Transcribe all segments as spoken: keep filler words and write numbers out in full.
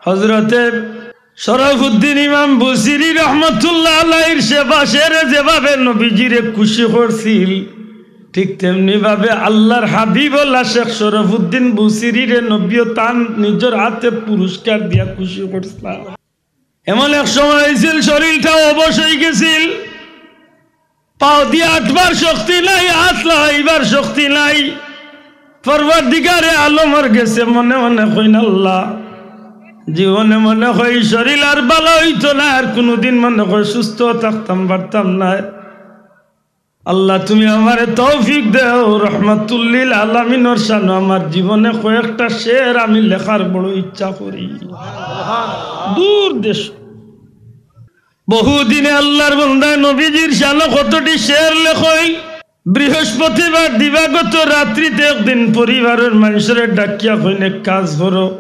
হজরতে শরফুদ্দিন ইমাম বুসিরি রহমতুল্লাহ আলাইহির সেবা শেরে যেভাবে নবীজিরে খুশি করছিল, ঠিক তেমনি ভাবে আল্লাহর হাবিবুল্লাহ শেখ শরফুদ্দিন বুসিরিরে নবীও তান নিজর হাতে পুরস্কার দিয়া খুশি করছিলা। এমন এক সময় অইছিল, শরীরটা অবশ অই গেছিল, পাও দিয়া আটবার শক্তি নাই, আত লাগাইবার শক্তি নাই। পরওয়ারদিগারে আলমর গেছে মনে মনে কইন, "আল্লাহ, জীবনে মনে হয় শরীর আর ভালা অইতো না, আর কুনুদিন মনে হয় সুস্থ থাকতাম পারতাম না। আল্লাহ, তুমি আমারে তৌফিক দেও, রহমাতুল্লিল আলামিনর শানো আমার জীবনে কয়েকটা শের আমি লেখার বড় ইচ্ছা করি।" দূর দেশ। বহুদিনে আল্লাহর বন্দায় নবীজির শানো কতটি শের লেখইন। বৃহস্পতিবার দিবাগত রাত্রিতে একদিন পরিবারর মানষরে ডাকিয়া কইন, "এক কাজ করো,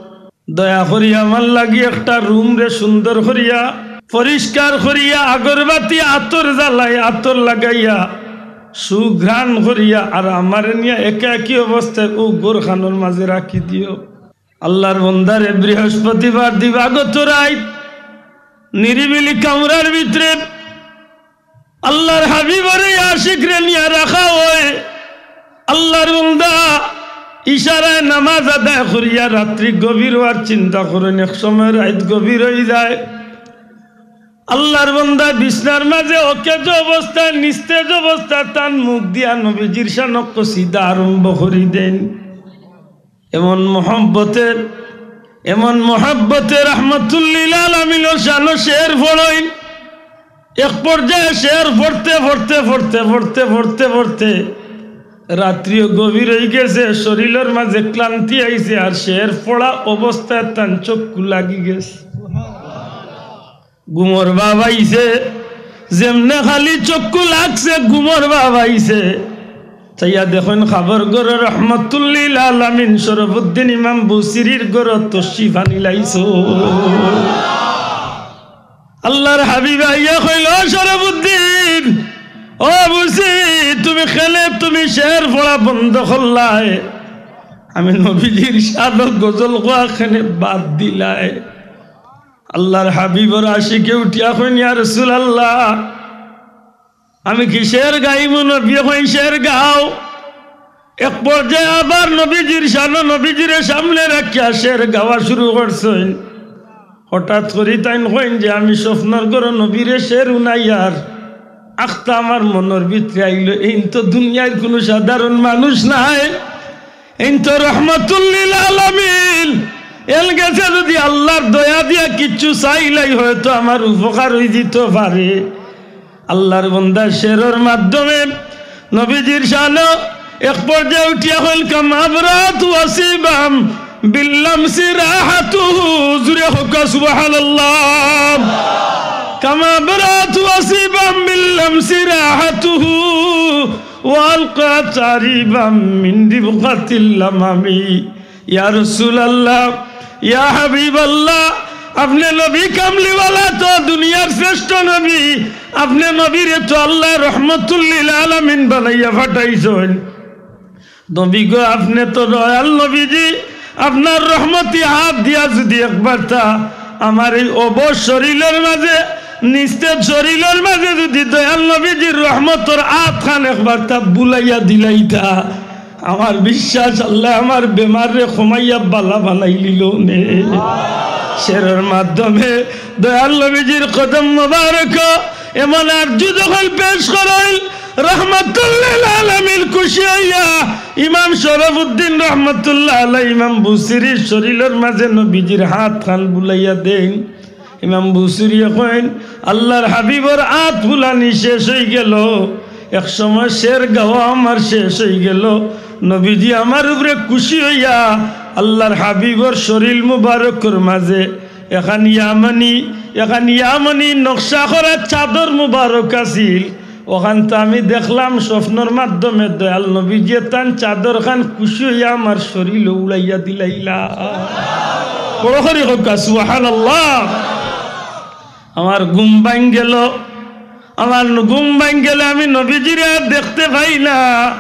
দয়া করিয়া আমার লাগি একটা রুমরে সুন্দর করিয়া পরিষ্কার করিয়া আগরবাতি আতর জ্বালাই, আতর লাগাইয়া সুঘ্রাণ করিয়া আর আমারে নিয়া একাকী অবস্থায় অউ ঘরখানর মাঝে রাখি দিও।" আল্লাহর বন্দারে বৃহস্পতিবার দিবাগত রাইত নিরিবিলি কামরার ভিতরে আল্লাহর হাবিবরে আশিকরে নিয়া রাখা অয়। আল্লাহর বন্দা ইশারায় নামাজ আদায় করিয়া রাত্রি গভীর অওয়ার চিন্তা করইন। এক সময় রাইত গভীর অই যায়। আল্লাহর বন্দা বিছনার মাঝে অকেজ অবস্থায়, নিস্তেজ অবস্থায় তান মুখ দিয়া নবীজির শানো কসিদা আরম্ভ করি দেইন। এমন মহব্বতে, এমন মহব্বতে রহমাতুল্লিল আলামিনর শানো শের পড়ইন। এক পর্যায়ে শের পড়তে পড়তে পড়তে পড়তে পড়তে পড়তে রাত্রিও গভীর অই গেছে, শরীলর মাঝে ক্লান্তি আইছে, আর শের পড়া অবস্থায় তান চক্ষু লাগি গেছে। ঘুমর ভাব আইছে, যেমনে খালি চক্ষু লাগছে ঘুমর ভাব আইছে। চাইয়া দেখইন খাবর ঘরো রহমাতুল্লিল আলামিন শরফুদ্দিন ইমাম বুসিরির ঘরো তশরিফ আনিলাইছো। আল্লাহর হাবিব আইয়া কইল, "ও শরফুদ্দিন, ও বুসির, তুমি কেনে তুমি শের পড়া বন্ধ করলায়? আমি নবীজির শানো গজল কওয়া কেনে বাদ দিলায়?" আল্লাহর হাবিবর আশিকে উঠিয়া কইন, "ইয়া রাসূলুল্লাহ, আমি কি শের গাইমু?" নবীয়ে কইন, "শের গাও।" এক পর্যায়ে আবার নবীজির শানো নবীজিরে সামনে রাখিয়া শের গাওয়া শুরু করছইন। হঠাৎ করি তাইন কইন যে, "আমি স্বপ্নর ঘরো নবীরে শের হুনাইয়ার আখতা আমার মনর ভিতরে আইলো, এইন তো দুনিয়ার কুনু সাধারণ মানুষ নায়।" এইন তো রহমাতুল্লিল আলামিন। এন গেছে যদি আল্লাহর দয়া দিয়া কিচ্ছু চাইলাই, হয়তো আমার উপকার অই যিতো পারে। আল্লাহর বন্দা শেরর মাধ্যমে নবীজির শানো এক পর্যায়ে উঠিয়া কইল, "কামা আবরাত ওয়াসিবাম বিল্লামসি রাহাতুহু।" জুরে কউক্কা সুবহানাল্লাহ। "কামা আবরাত ওয়াসিবাম বিল্লামসি রাহাতুহু।" ওয়ালকাত আরিবাম মিন রিবকাতিল লামামি। ইয়া রাসূলুল্লাহ, ইয়া হাবিবাল্লাহ, আপনে নবী কামলিওয়ালা তো দুনিয়ার শ্রেষ্ঠ নবী, আপনে নবীরে তো আল্লায় রহমাতুল্লিল আলামিন বানাইয়া পাঠাইছইন। নবী গো, আপনে তো দয়াল নবীজি, আপনার রহমতি হাত দিয়া যুদি একবারতা আমার এই অবশ শরীলর মাঝে, নিস্তেজ শরীলর মাঝে যুদি দয়াল নবীজির রহমতর আতখান একবারতা বুলাইয়া দিলাইতা, আমার বিশ্বাস আল্লায় আমার বেমাররে কমাইয়া বালা বানাইলিলো নে। শেরর মাধ্যমে দয়াল নবীজির কদম মোবারক এমন আরজু যখন পেশ করইল, রহমাতুল্লিল আলামিন খুশি অইয়া ইমাম শরফুদ্দিন রহমাতুল্লাহ আলাইহি ইমাম বুসিরির শরীলর মাঝে নবীজির আতখান বুলাইয়া দেইন। ইমাম বুসিরিয়ে কইন, আল্লাহর হাবিবর আত বুলানি শেষ অইগেলো, এক সময় শের গাওয়া আমার শেষ অইগেলো। নবীজি আমার উপরে খুশি অইয়া আল্লাহর হাবিবর শরীল মুবারকর মাঝে এখান ইয়ামানি, এখান ইয়ামানি নকশা করা চাদর মুবারক আছিল। অখানতা আমি দেখলাম স্বপ্নর মাধ্যমে দয়াল নবীজিয়ে তান চাদরখান খুশি অইয়া আমার শরীলো উড়াইয়া দিলাইলা। বড় করি কউক্কা সুবহানাল্লাহ। আমার ঘুম ভাঙ্গিগেলো, আমার ঘুম ভাঙ্গিগেলো, আমি নবীজিরে আর দেখতে পাই না,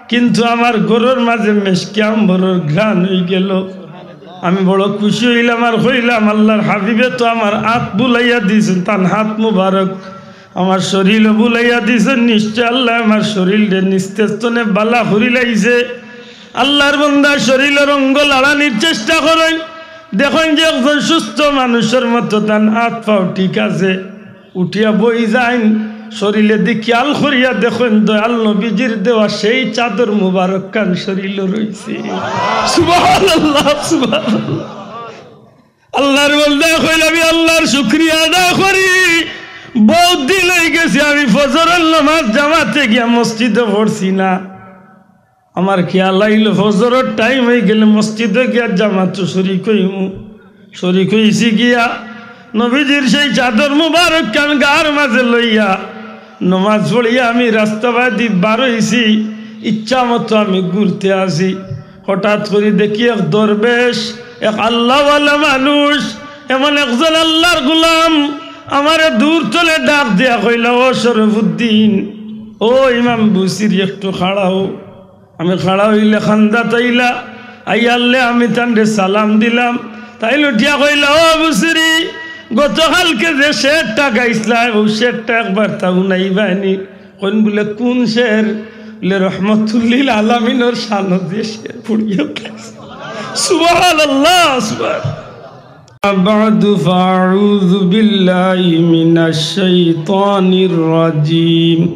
কিন্তু আমার ঘরর মাঝে মেশকে আম্বরর ঘ্রাণ অইগেলো। আমি বড় খুশি অইলাম আর কইলাম, "আল্লার হাবিবে তো আমার আত বুলাইয়া দিছইন, তান হাত মুবারক আমার শরীলো বুলাইয়া দিছইন, নিশ্চয় আল্লায় আমার শরীলরে নিস্তেজ থনে বালা করিলাইছে।" আল্লার বন্দা শরীলর অঙ্গ লাড়ানির চেষ্টা করইন, দেখইন যে একজন সুস্থ মানুষর মতো তান আত পাও ঠিক আছে। উঠিয়া বই যাইন, শরীলেদি খিয়াল করিয়া দেখইন দয়াল নবীজির দেওয়া সেই চাদর মুবারক খান শরীলো রইছে। সুবহানাল্লাহ, সুবহানাল্লাহ। আল্লার বন্দায় কইলা, "আমি আল্লার শুকরিয়া আদায় করি, বউত দিন অইগেছে আমি ফজরর নামাজ জামাতে গিয়া মসজিদো পড়ছি না। আমার খিয়াল আইলো ফজরর টাইম অইগেলে মসজিদো গিয়া জামাতো শরিক অইমু।" শরিক অইছি গিয়া নবীজির সেই চাদর মুবারক খান গার মাঝে লইয়া নমাজ পড়িয়া আমি রাস্তাবাদি বার অইছি, ইচ্ছা মতো আমি ঘুরতে আছি। হঠাৎ করি দেখি এক দরবেশ, এক আল্লাওয়ালা মানুষ, এমন একজন আল্লার গোলাম আমারে দূর থনে ডাক দিয়া কইলা, "ও শরফুদ্দিন, ও ইমাম বুসিরি, একটু খাড়া অও।" আমি খাড়া অইলে কান্দাত আইলা, আইয়ারলে আমি তানরে সালাম দিলাম। তাইন উঠিয়া কইলা, "ও বুসিরি, গতকালকে যে শেরটা গাইছলায়, অউ শেরটা একবার তা হুনাইবায়নি।" কইন বুলে, "কুন শের?" বুলে, "রহমতুল্লিল আলামিনর শানো যে শের পড়িয়া।" সুবহানাল্লাহ, সুবহান। بعد فأعوذ بالله من الشيطان الرجيم.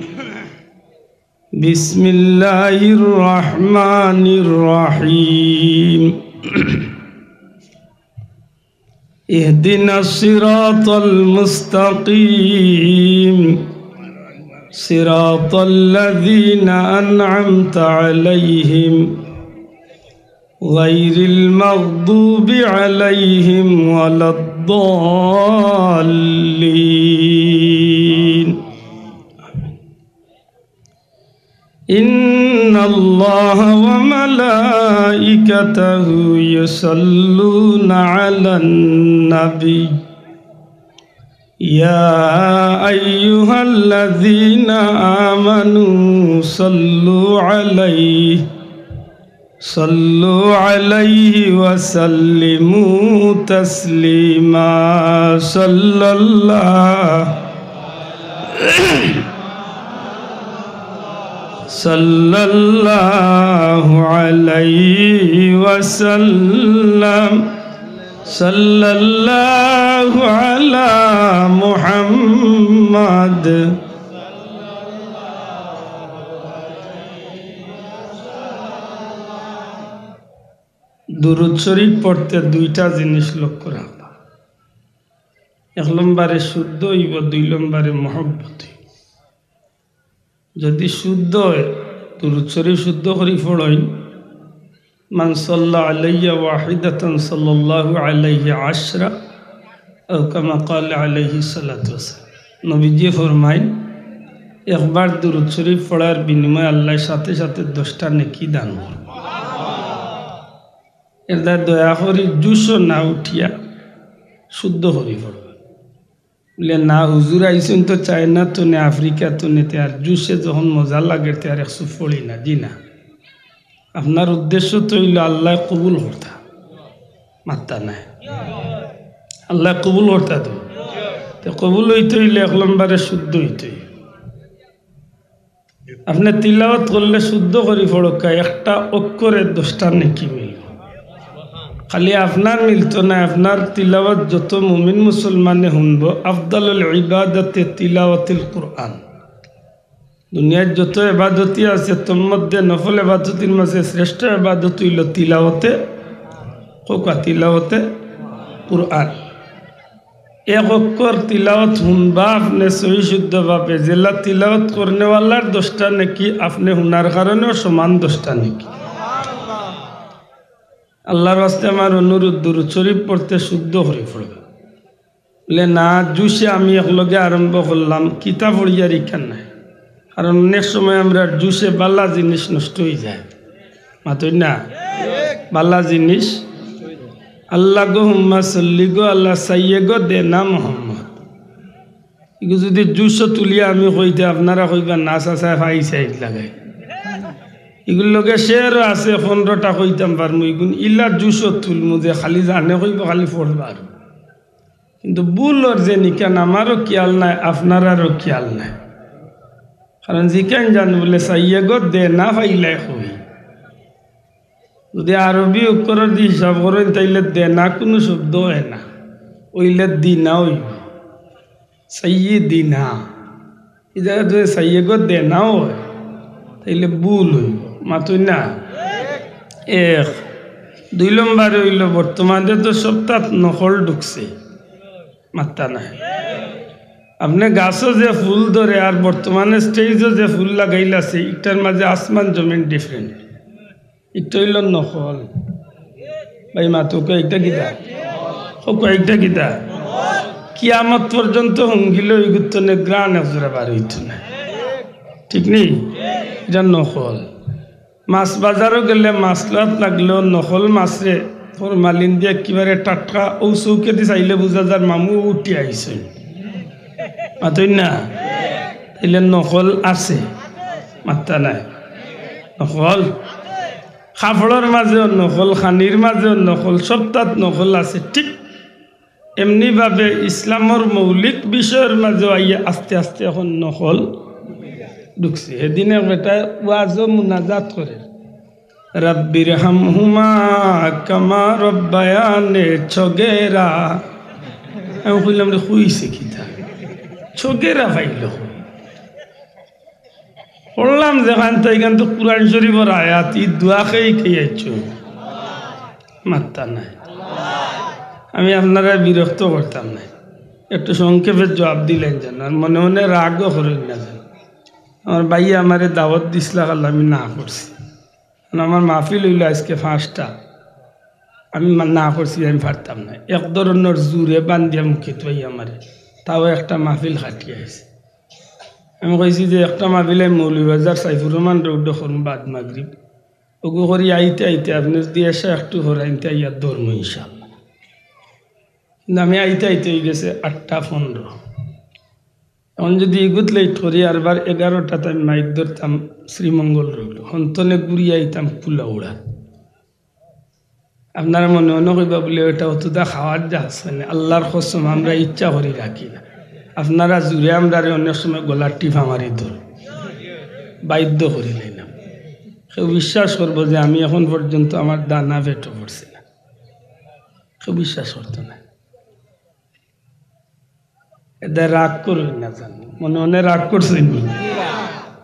بسم الله الرحمن الرحيم. اهدنا الصراط المستقيم. صراط الذين أنعمت عليهم. غير المغضوب عليهم ولا الضالين. إن الله وملائكته يصلون على النبي. يا أيها الذين آمنوا صلوا عليه، صلوا عليه وسلموا تسليما. صلى الله، صلى الله عليه وسلم. صلى الله على محمد. দুরুদ শরিফ পড়তে দুইটা জিনিস লক্ষ্য রাখবা। এক নম্বরে শুদ্ধ অইবো, দুই নম্বরে মহব্বত অইবো। যদি শুদ্ধ অয়, দুরুদ শরিফ শুদ্ধ করি পড়ইন, "মান সাল্লা আলাইয়া ওয়াহিদাতান সাল্লাল্লাহু আলাইহি আশরা", আও কামা ক্বালা আলাইহিস সালাতু ওয়াস সালাম। নবীজি ফরমাইন, একবার দুরুদ শরিফ পড়ার বিনিময়ে আল্লায় সাথে সাথে দশটা নেকি দান করইন। এরদায় দয়া করি জুশো না উঠিয়া শুদ্ধ করি পড়বা। বুলে, "না, হুজুর আইছইন তো চায়না থনে, আফ্রিকা থনে, তে আর জুশে যখন মজা লাগের, তে আর একটু পড়ি না।" জি না। আপনার উদ্দেশ্য তো অইলো আল্লায় কবুল করতা, মাত্তা নাই। আল্লায় কবুল করতা তো। তে কবুল অইতে অইলে এক নম্বরে শুদ্ধ অইতে অইবো। আপনে তিলাওয়াত করলে শুদ্ধ করি পড়উক্কা, একটা অক্ষরে দশটা নেকি মিলবো। খালি আপনার মিলতো নায়, আপনার তিলাওয়াত যত মুমিন মুসলমানে হুনবো, আফদালুল ইবাদাতে তিলাওয়াতুল কুরআন। দুনিয়ার যত ইবাদতই আছে, তার মধ্যে নফল ইবাদতর মাঝে শ্রেষ্ঠ ইবাদত অইলো তিলাওয়াতে, কউক্কা, তিলাওয়াতে কুরআন। এক অক্ষর তিলাওয়াত হুনবা আপনে সহি শুদ্ধভাবে, যেলা তিলাওয়াত করনেওয়ালার দশটা নেকি, আপনে হুনার কারণেও সমান দশটা নেকি। আল্লার ওয়াস্তে আমার অনুরোধ, দুরুদ শরিফ পড়তে শুদ্ধ করি পড়বা। বুলে, "না, জুশে আমি একলগে আরম্ভ করলাম, কিতা পড়িয়ার ইখান নাই।" কারণ অনেক সময় আমরার জুশে বালা জিনিস নষ্ট অইযায়। মাতইন না? বালা জিনিস। "আল্লাহ গো হুম্মা সাল্লি গো, আল্লাহ সাইয়ে গো দে না মোহাম্মদ।" ইগু যদি জুশো তুলিয়া আমি কইতে, আপনারা কইবা, "না চাচায় ফাই সাইড লাগাই।" ইগুর লগে শেরও আছে, পনেরোটা কইতাম পারমু। ইগুন ইলা জুশো তুলমু যে খালি জানে কইবো, খালি পড়বার। কিন্তু ভুলর যে নিকান আমারও খিয়াল নাই, আপনারারও খিয়াল নাই। কারণ জিকাইন যান বুলে, "চাইয়ে গো দেনা পাইলায় কই।" যদি আরবি অক্ষরর দি হিসাব করইন, তাইলে দেনা কুনু শব্দ অয় না, অইলে দিনা অইবো। চাইয়ে দিনা, ই জাগাত যদি চাইয়ে গো দেনা অয়, তাইলে ভুল অইবো। মাতইন না? এক। দুই নম্বরে অইলো, বর্তমানে তো সবতাত নকল ঢুকছে, মাত্তা নাই। আপনে গাছো যে ফুল ধরে আর বর্তমানে স্টেজও যে ফুল লাগাইল আছে, ইটার মাঝে আসমান জমিন different। ইটা অইলো নকল। ভাই মাতউক্কা, ইটা কিতা? কউক্কা, ইটা কিতা? কিয়ামত পর্যন্ত হুঙ্গিলে ইগুর তনে ঘ্রাণ একজরা বার অইতো না। ঠিক নি? ইটা নকল। মাছ বাজারও গেলে মাছ লওয়াত লাগলেও নকল মাছরে ফরমালিন দিয়া একেবারে টাটকা, অউ চউখেদি চাইলে বুঝা যার মামু উঠি আইছইন। মাতইন না? তাইলে নকল আছে, মাত্তা নাই। নকল কাপড়র মাঝেও নকল, খানির মাঝেও নকল, সবতাত নকল আছে। ঠিক এমনিভাবে ইসলামর মৌলিক বিষয়র মাঝেও আইয়া আস্তে আস্তে এখন নকল ঢুকছে। হেদিন এক বেটায় ওয়াজও মুনাজাত করে, "রাব্বির হামহুমা কামা রব্বায়ানে ছগেরা।" আমি কইলাম, "রে, কইছে কিতা? ছগেরা পাইলো কই?" পড়লাম যেখান তো, এখান তো কুরআন শরীফর আয়াত, ই দোয়া খেয়ে খেয়ে আইছো। মাত্তা নাই। আমি আপনারারে বিরক্ত করতাম না, একটু সংক্ষেপে জবাব দিলাইন যান, আর মনে মনে রাগও করইন না যান। আমার ভাইয়ে আমারে দাওয়াত দিছলা, কাল আমি না করছি। কারণ আমার মাহফিল অইলো আইজকে পাঁচটা, আমি মা-, না করছি, আমি পারতাম না। এক ধরনর জুরে বান্ধিয়া মুখে থুয়াই আমারে, তাও একটা মাহফিল কাটিয়া আইছে। আমি কইছি যে একটা মাহফিল আমি মৌলভীবাজার সাইফুর রহমান রোডো করমু বাদ মাগরিব। অগু করি আইতে আইতে আপনে যদি এশা একটু করাইন তে আইয়া ধরমু ইনশাআল্লাহ। কিন্তু আমি আইতে আইতে অইগেছে আটটা পনেরো। এখন যদি ইগুত late করি, আরবার এগারোটাত আমি মাইক ধরতাম শ্রীমঙ্গল রোডো, হন্তনে ঘুরিয়া আইতাম কুলাউড়া। আপনারা মনে মনে কইবা বুলে, "ওটা অতটা খাওয়ার জাহাজ মানে।" আল্লাহর কসম, আমরা ইচ্ছা করি রাখি না। আপনারা জুরে আমরারে অনেক সময় গলার টিপা মারি ধরো, বাধ্য করি লইলাম। কেউ বিশ্বাস করবো যে আমি এখন পর্যন্ত আমার দানা পেটো পড়ছে না, কেউ বিশ্বাস করতো না। এটা রাগ করইন না জানি, মনে মনে রাগ করছইন নি?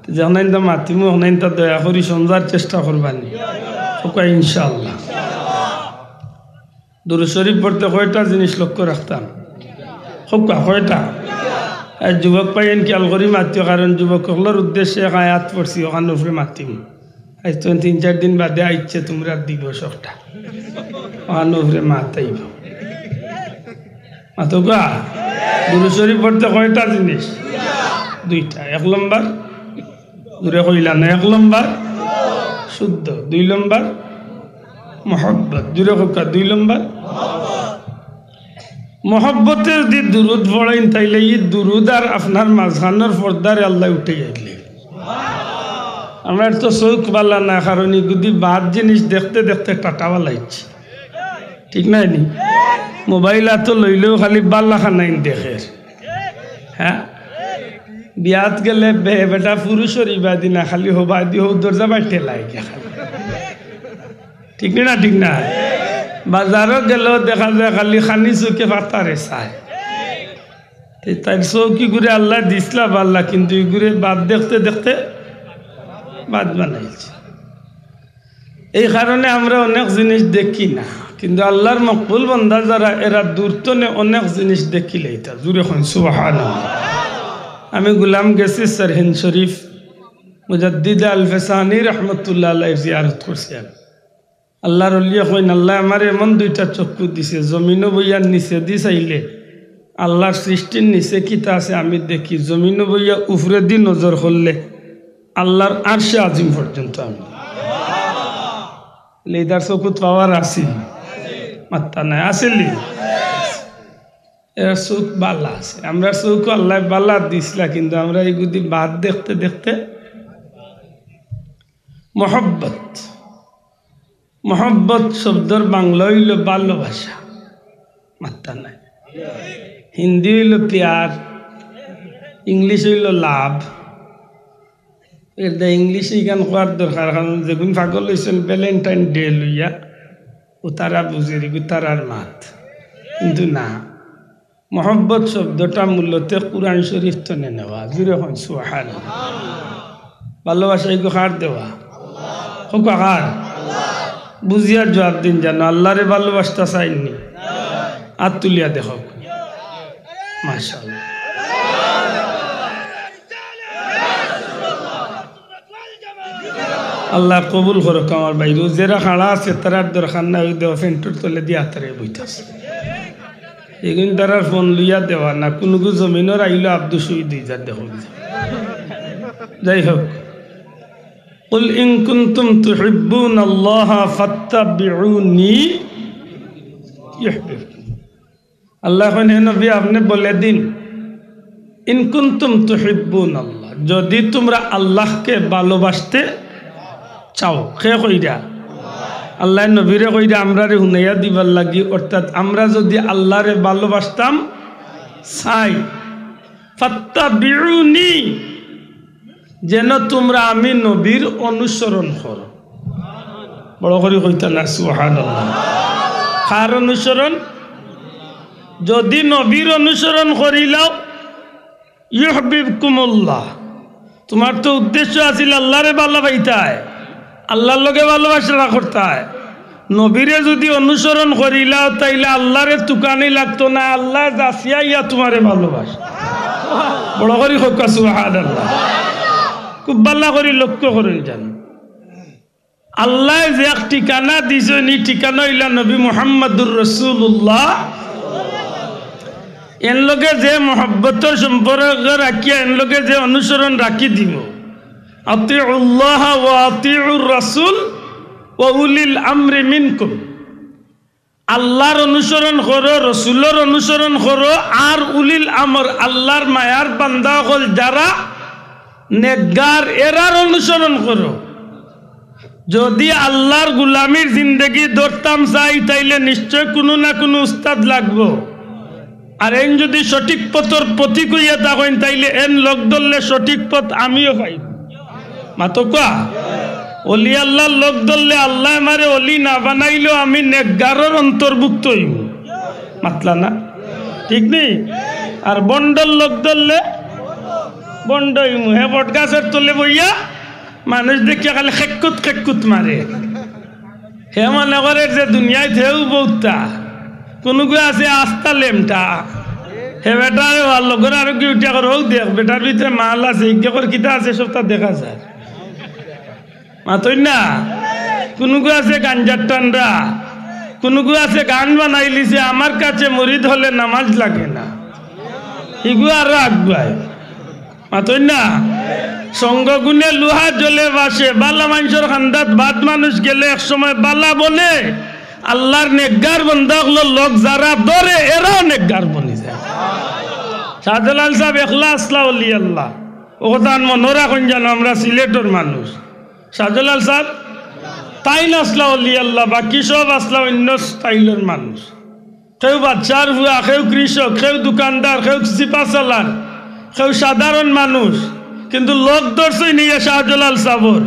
যেখানে ইনতা মাতিমু, ওখানে ইনতা দয়া করি সমঝার চেষ্টা করবা নি। কউক্কা ইনশাআল্লাহ। দুরূদ শরীফ পড়তে কয়টা জিনিস লক্ষ্য রাখতাম? কউক্কা কয়টা? আর যুবক ভাইয়াইন খেয়াল করি মাতিও, কারণ যুবক অকলর উদ্দেশ্যে এক আয়াত পড়ছি, ওখান উপরে মাতিমু। আইজ তো তিন চাইর দিন বাদে আইছে তুমরার দিবস একটা। ওখান উপরে মাতাইবো। মাতউক্কা, দুরূদ শরীফ পড়তে কয়টা জিনিস? দুইটা। এক নম্বর, জুরে কইলা না, এক নম্বর শুদ্ধ, দুই নম্বর মহব্বত। জুরে কউক্কা, দুই নম্বর মহব্বতে যদি দুরূদ পড়ইন, তাইলে ই দুরূদ আর আপনার মাঝখানর পর্দারে আল্লায় উঠাইয়া দিলে। আমরার তো চউখ বালা না, কারণ ইগুদি বাদ জিনিস দেখতে দেখতে টাটা বালাইছি, ঠিক নায় নি? মোবাইল আতো লইলেও খালি বালা খানাইন দেখের। হ্যাঁ, বিয়াত গেলে বে-, বেটা পুরুষর ইবাদি না, খালি হবাদি হউ দরজা বাই ঠেলায় গিয়া খালি। ঠিক নি না? ঠিক না? বাজারো গেলেও দেখা যায় খালি খানি চউখে ফাতারে চায়। তে তাইর চউখ ইগুরে আল্লায় দিছলা বালা, কিন্তু ইগুরে বাদ দেখতে দেখতে বাদ বানাইছে। এই কারণে আমরা অনেক জিনিস দেখি না, কিন্তু আল্লাহর মকবুল বান্দা যারা, এরা দূর তনে অনেক জিনিস দেখিলাইতা। জুরে কইন সুবহানাল্লাহ। আমি গোলাম গেছি সরহিন শরীফ, মুজাদ্দিদে আলফে সানি রহমতুল্লাহ আলাইহির জিয়ারত করছি আমি। আল্লাহর ওলিয়ে কইন, "আল্লায় আমারে এমন দুইটা চক্ষু দিছে, জমিনো বইয়া নিচেদি চাইলে আল্লাহর সৃষ্টির নিচে কিতা আছে আমি দেখি, জমিনো বইয়া উপরেদি নজর করলে আল্লাহর আরশে আজিম পর্যন্ত আমি।" লেদার চকুত পাওয়ার আছিল, মাত্তা নাই, আছিল নি? এরা চউখ বালা আছে, আমরা চউখ আল্লায় বালা দিছলা, কিন্তু আমরা ইগুদি বাদ দেখতে দেখতে মহব্বত। মহব্বত শব্দর বাংলা অইলো ভালোবাসা। মাত্তা নাই। হিন্দি অইলো পিয়ার, ইংলিশ অইলো লাভ। এর দে ইংলিশ ইখান কওয়ার দরকার, কারণ যেগুন পাগল অইছইন ভ্যালেন্টাইন ডে লইয়া, ও তারা বুঝের, ইগু তারার মাত। কিন্তু না, মহব্বত শব্দটা মূলত কোরআন শরীফ তনে নেওয়া। জুরে কইন সুবহানাল্লাহ। ভালোবাসা ইগু কার দেওয়া? কউক্কা কার? বুঝিয়া জুয়াব দিন জানো, আল্লারে ভালোবাসতা চাইননি? আত তুলিয়া দেখউক। মাশাআল্লাহ। আল্লায় কবুল করউক আমার ভাইরে। যেরা খাড়া আছে, তারার দরকার নাই, অউ দেও ফেন্টর তলে দিয়া তারা বইতাছে। এগুন তারার ফোন লইয়া দেওয়া না, কুনুগু জমিনর আইলো আব্দুস শহীদ অই যার দেখো। যাই হোক, "কুল ইন কুনতুম তুহিব্বুনাল্লাহা ফাত্তাবিউনি ইউহবিবকুম।" আল্লায় কইন, "হে নবী, আপনে বলে দিন, ইন কুনতুম তুহিব্বুনাল্লাহ, যুদি তুমরা আল্লাহকে ভালোবাসতে চাও।" কে কইরা? আল্লায় নবীরে কইরা আমরারে হুনাইয়া দিবার লাগি, অর্থাৎ আমরা যুদি আল্লারে ভালোবাসতাম চাই, ফাত্তাবিউনি, যেন তুমরা আমি নবীর অনুসরণ করো। বড় করি কইতা না, সুবহানাল্লাহ। কার অনুসরণ? যুদি নবীর অনুসরণ করিলাও, ইউহবিবকুমুল্লাহ, তুমার তো উদ্দেশ্য আছিল আল্লারে ভালা পাইতায়, আল্লার লগে ভালোবাসা করতায়। নবীরে যুদি অনুসরণ করিলাও, তাইলে আল্লারে তুকানি লাগতো না, আল্লায় যাচিয়া ইয়া তুমারে ভালোবাসে। বড় করি কউক্কা সুবহানাল্লাহ। খুব ভালা করি লক্ষ্য করইন জানো, আল্লায় যে এক ঠিকানা দিছইন, ই ঠিকানা অইলা নবী মুহাম্মাদুর রাসূলুল্লাহ। এন লগে যে মহব্বতর সম্পর্ক রাখিয়া, এন লগে যে অনুসরণ রাখি দিবো, আতিউল্লাহ ওয়া আতিউর রাসূল ওয়া উলিল আমরি মিনকুম। আল্লার অনুসরণ করো, রসুলর অনুসরণ করো, আর উলিল আমর, আল্লার মায়ার বান্দা অকল যারা নেককার, এরার অনুসরণ করো। যুদি আল্লার গুলামির জিন্দেগি ধরতাম চাই, তাইলে নিশ্চয় কুনু না কুনু উস্তাদ লাগবো। আর এইন যুদি সঠিক পথর পথিক অইয়া থাকইন, তাইলে এন লগ ধরলে সঠিক পথ আমিও পাইমু। মাতউক্কা। অলি আল্লার লগ ধরলে আল্লায় আমারে অলি না বানাইলেও আমি নেককারর অন্তর্ভুক্ত অইমু। মাতলা না? ঠিক নি? আর ভন্ডর লগ ধরলে ভন্ড অইমু। হে বটগাছর তলে বইয়া মানুষ দেখিয়া খালি খেক্কুত খেক্কুত মারে। হে মনে করের যে দুনিয়াত হেউ বউত্তা, কুনুগু আছে আস্তা লেমটা। হে বেটারে অউর লগর আরোগি উঠিয়া কর, "অউ দেখ, বেটার ভিতরে মাল আছে, ইগে কর কিতা আছে, সবতা দেখা যায়।" মাতইন না? কুনুগু আছে গাঞ্জার টান্ডা, কুনুগু আছে গান বানাইলিছে, "আমার কাছে মুরিদ হলে নামাজ লাগে না।" ইগু আরো আগুয়ায়। মাতইন না? সঙ্গ গুণে লুহা জলে ভাসে, ভালা মানষর কান্দাত বাদ মানুষ গেলে এক সময় ভালা বনে। আল্লার নেককার বান্দা অকলর লগ যারা ধরে, এরাও নেককার বনি যায়। শাহজালাল সাব একলা আছলা অলি আল্লাহ, অউ কথাখান মনো রাখইন জানো, আমরা সিলেটর মানুষ। শাহজালাল সাব তাইন আছলা অলি আল্লাহ, বাকি সব আছলা অইন্য স্টাইলর মানুষ। কেউ বাদশার ফুয়া, কেউ কৃষক, কেউ দোকানদার, কেউ সিপাসালার, কেউ সাধারণ মানুষ, কিন্তু লগ ধরছইন ইয়া শাহজালাল সাবর।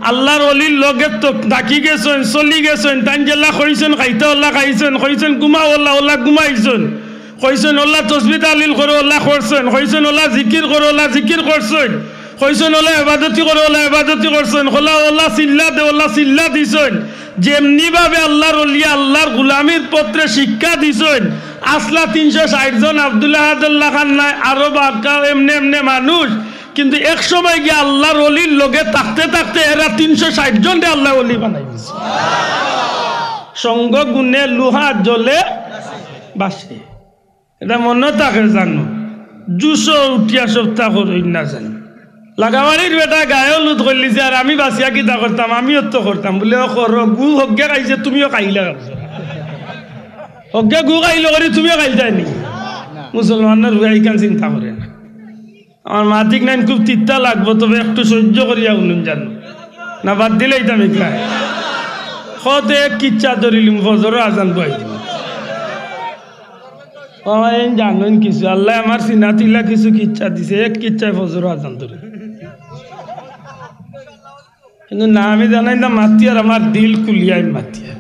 আল্লার অলির লগে তো থাকি গেছইন, চলি গেছইন, তাইন যেলা কইছইন খাইতা অলা খাইছইন, কইছইন ঘুমাও অলা, অলা ঘুমাইছইন, কইছইন অলা তসবি তাহলিল করো অলা করছইন, কইছইন অলা জিকির করো অলা জিকির করছইন, কইছইন অলা ইবাদতি করো অলা ইবাদতি করছইন, কইলা অলা চিল্লা দে অলা চিল্লা দিছইন। যেমনি ভাবে আল্লার অলিয়ে আল্লার গুলামির পথরে শিক্ষা দিছইন, আছলা তিনশো ষাইট জন আব্দুল আহাদর লাখান নায়, আরো বাক্কা এমনে এমনে মানুষ, কিন্তু এক সময় গিয়া আল্লার অলির লগে থাকতে থাকতে এরা তিনশো ষাইট জনরে আল্লায় অলি বানাই দিছে। সঙ্গ গুণে লুহা জলে ভাসে। ইটা মনো থাকে জানো, জুশো উঠিয়া সবতা করইন না জানো। লাগাবাড়ির বেটা গায়ে হলুদ করলিছে, আর আমি বাঁচিয়া কিতা করতাম, আমিও তো করতাম। বুলে, "ও করো, গু হগ্গে খাইছে, তুমিও খাইলা।" হগ্গে গু খাইলো করি তুমিও খাইতায় নি? মুসলমানর ফুয়া ইখান চিন্তা করে না। আমার মাতিক নাইন খুব তিতা লাগবো, তবে একটু সহ্য করিয়া হুনইন জানো। না বাদ দিলাইতাম ইকরায়? কত এক কিচ্ছা ধরিলিমু, ফজরর আজান বওয়াই দিমু। ও আমার এইন জানইন কিছু, আল্লায় আমার সিনাত ইলা কিছু কিচ্ছা দিছে, এক কিচ্ছায় ফজরর আজান ধরি। কিন্তু না, আমি জানাই না মাতিয়ার, আমার দিল খুলিয়া আমি মাতিয়ার।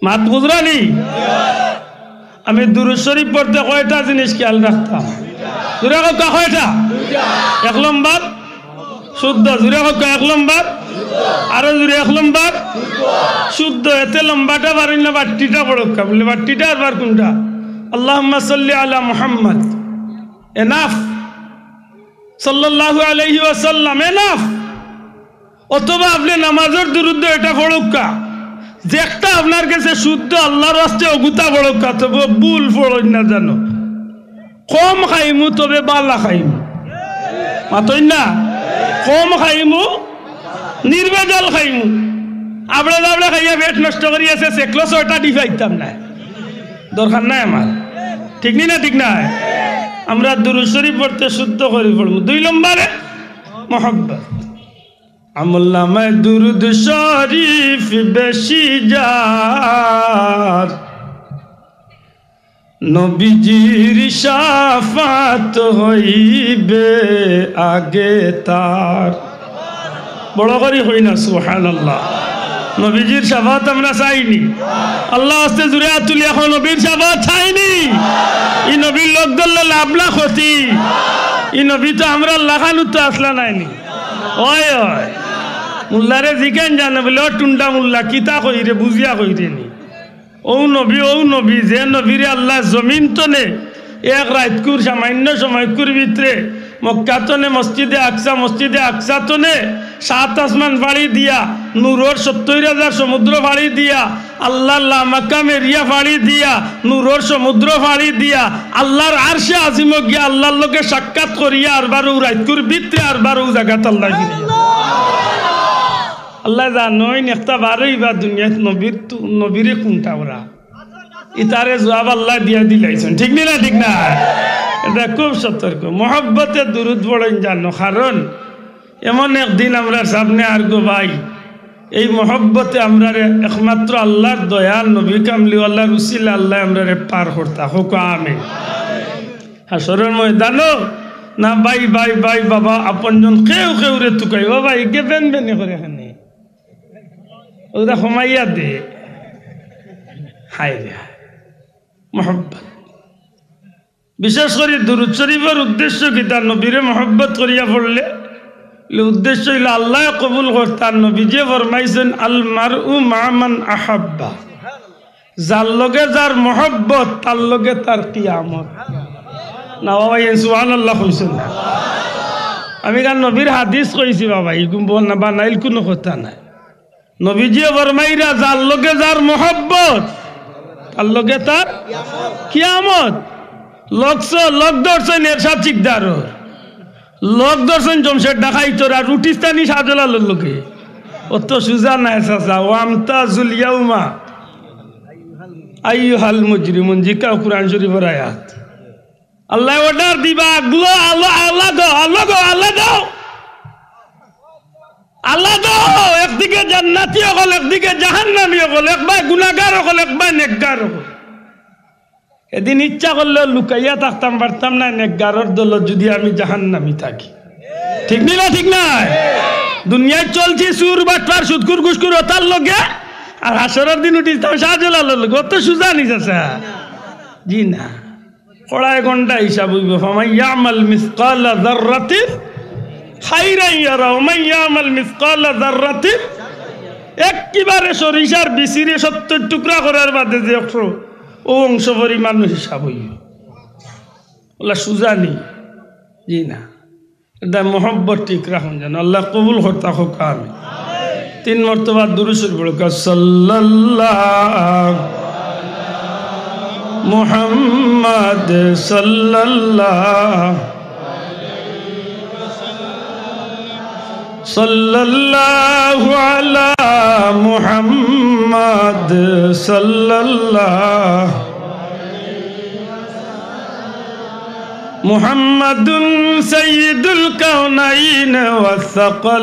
মাত বুঝরা নি? আমি দুরুদ শরিফ পড়তে কয়টা জিনিস খিয়াল রাখতাম? জুরে কউক্কা কয়টা? এক নম্বর শুদ্ধ। জুরে কউক্কা এক নম্বর। আরো জুরে এক নম্বর শুদ্ধ। এতে লম্বাটা পারইন না, বাট্টিটা পড়উক্কা। বুলে, বাট্টিটা আরবার কুনটা? আল্লাহুম্মা সাল্লি আলা মুহাম্মদ। Enough। সাল্লাল্লাহু আলাইহি ওয়াসাল্লাম, enough। অথবা আপনে নামাজর দুরুদ ইটা পড়উক্কা, যেকটা আপনার গেছে শুদ্ধ, আল্লার ওয়াস্তে অগুতা পড়উক্কা, তবে ভুল পড়ইন না জানো। কম খাইমু, তবে বালা খাইমু। মাতইন না? কম খাইমু, নির্ভেজাল খাইমু। আবড়া জাবড়া খাইয়া পেট নষ্ট করি আছে, সেকলো ছয়টা ডি পাইতাম না। দরকার নাই আমার। ঠিক নি না? ঠিক নায়? আমরা দুরুদ শরিফ পড়তে শুদ্ধ করি পড়মু। দুই নম্বরে মহব্বত। আমল নামায় দুরুদ শরিফ বেশি যার, নবীজির শাফাত হইবে আগে তার। বড় করি কই না, সুবহানাল্লাহ। নবীজির শাফাত আমরা চাইনি? আল্লার ওয়াস্তে জুরে আত তুলিয়া কও, নবীর শাফাত চাইনি? ই নবীর লগ ধরলে লাভ না ক্ষতি? ই নবী তো আমরার লাখান তো আছলা নায়নি। অয়, অয়। মোল্লারে জিকাইন জানে বুলে, "ও টুন্ডা মোল্লা, কিতা কইরে, বুঝিয়া কইরে নি?" অউ নবী, অউ নবী, যে নবীরে আল্লায় জমিন তনে এক রাইতকুর সামান্য সময়কুর ভিতরে মক্কা তনে মসজিদে আকসা, মসজিদে আকসা তনে সাত আসমান ফাড়ি দিয়া, নূরর সত্তইর হাজার সমুদ্র ফাড়ি দিয়া, আল্লার লামাকাম এরিয়া ফাড়ি দিয়া, নূরর সমুদ্র ফাড়ি দিয়া, আল্লার আরশে আজিমো গিয়া আল্লার লগে সাক্ষাৎ করিয়া আরবার অউ রাইতকুর ভিতরে আরবার অউ জাগাত আল্লায় ফিরিয়া। আল্লায় জানইন একটা বারই বা দুনিয়াত নবীর তু-, নবীরে কুনটা ওরা। ইতারে জুয়াব আল্লায় দিয়া দিলাইছইন। ঠিক নি না? ঠিক না? ইটা খুব সতর্ক। মহব্বতে দুরুদ পড়ইন জানো, কারণ এমন একদিন আমরার সামনে আরগো ভাই, এই মহব্বতে আমরারে একমাত্র আল্লার দয়াল নবী কামলিওয়ালার উসিলা আল্লায় আমরারে পার করতা। কউক্কা আমিন। হাশরর ময়দানো না ভাই, ভাই, ভাই, বাবা, আপনজন কেউ কেউরে তুকাই, "ও ভাই, কে বেন বেনি করে এখানে?" ওরা কমাইয়া দে। হায় রে হায়। মহব্বত। বিশেষ করি দুরুদ শরিফর উদ্দেশ্য কিতা? নবীরে মহব্বত করিয়া পড়লে, ইলে উদ্দেশ্য অইলো আল্লায় কবুল করতা। নবীজিয়ে ফরমাইছইন, "আল মারউ মা মান আহাব্বা।" যার লগে যার মহব্বত, তার লগে তার কিয়ামত। না বাবা, ইয়ে সুবহানাল্লাহ কইছইন না। আমি কার নবীর হাদিস কইছি বাবা, ইগু বল না, বানাইল কুনু কথা নাই। নবীজিয়ে ফরমাইরা, যার লগে যার মহব্বত, তার লগে তার কিয়ামত। লগ ছ-, লগ ধরছইন এরশাদ শিকদারর, লগ ধরছইন জমশেদ ডাকাইতর, আর উঠিস্তানি শাহজালালর লগে। অত সুজা নায় চাচা। "ওয়ামতাজুল ইয়াউমা আইয়ুহাল মুজরিমুন", জিকাও কুরআন শরিফর আয়াত। আল্লায় order দিবা, "আগলো আলো, আলাদা, আলাদা, আলাদা।" আল্লাহ তো একদিকে জান্নাতি অকল, একদিকে জাহান্নামী অকল, এক বায় গুনাগার অকল, এক বায় নেকগার অকল। এদিন ইচ্ছা করলেও লুকাইয়া থাকতাম পারতাম না নেকগারর দলত যুদি আমি জাহান্নামী থাকি। ঠিক নি না? ঠিক নায়? দুনিয়াত চলছি চুর, বাটপার, সুদখুর, ঘুষখুর অতার লগে, আর হাশরর দিন উঠিতাম শাহজালালর লগে। অত সুজা নি চাচা? জি না। কড়ায় ঘন্টা হিসাব অইবো, "ফামান ইয়ামাল মিসকালা যাররাতিন খাইরান ইয়ারা, ওয়া মান ইয়ামাল মিসকালা যাররাতিন।" একেবারে সরিষার বিচিরে সত্তর টুকরা করার বাদে যে অংশ, অউ অংশ পরিমাণ হিসাব অইবো। অলা সুজা নি? জি না। এটা মহব্বত ঠিক রাখুন যেন। আল্লাহ কবুল করতা কউক্কা আমিন। তিন মর্তবা দুরূদ শরীফ পড়ুক্কা। সাল্লাল্লাহু মুহাম্মদ সাল্লাল্লাহু, সাল্লাল্লাহু আলা মুহাম্মদ সাল্লাল্লাহু محمد سيد الكونين والثقلين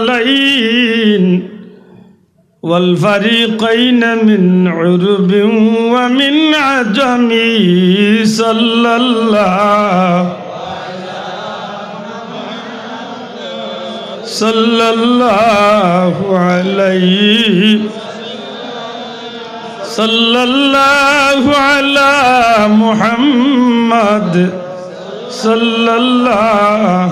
والفريقين من عرب ومن عجم. صلى الله، صلى الله عليه، صلى الله على محمد، صلى الله.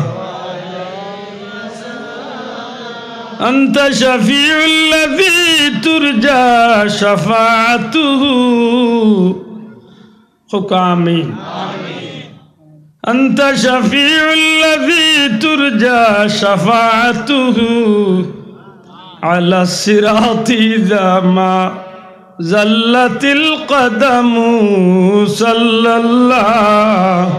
أنت شفيع الذي ترجى شفاعته. خوك آمين. أنت شفيع الذي ترجى شفاعته على الصراط إذا ما زلت القدم. صلى الله،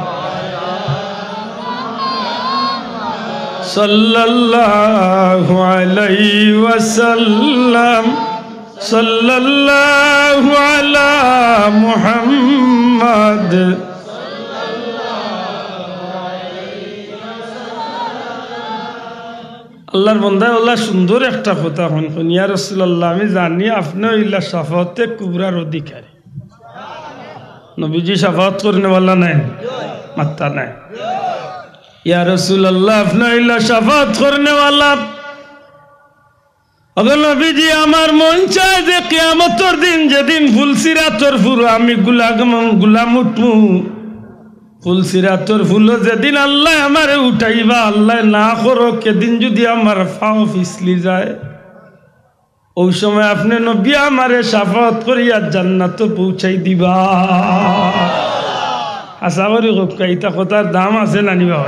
صلى الله عليه وسلم. صلى الله على محمد. আল্লাহর বন্দায় অলা সুন্দর একটা কথা কইন, কইন, "ইয়া রাসূলুল্লাহ, আমি জানি আপনে অইলা শাফাআতে কুবরার অধিকারী।" নবীজি শাফাআত করনেওয়ালা নায়, মাত্তা নায়। "ইয়া রাসূলুল্লাহ, আপনে অইলা শাফাআত করনেওয়ালা।" ওগো নবীজি, আমার মন চায় যে কিয়ামতর দিন, যেদিন ফুলসিরাতর ফুলো আমি গুলাম, গুলাম উঠমু, ফুলসিরাতর ফুলো যেদিন আল্লায় আমারে উঠাইবা, আল্লায় না করউক, এদিন যুদি আমার পাও ফিছলি যায়, অউ সময় আপনে নবী আমারে শাফাআত করিয়া জান্নাতো পৌঁছাই দিবা। আশা করি কউক্কা, ইতা কথার দাম আছে না নি বা?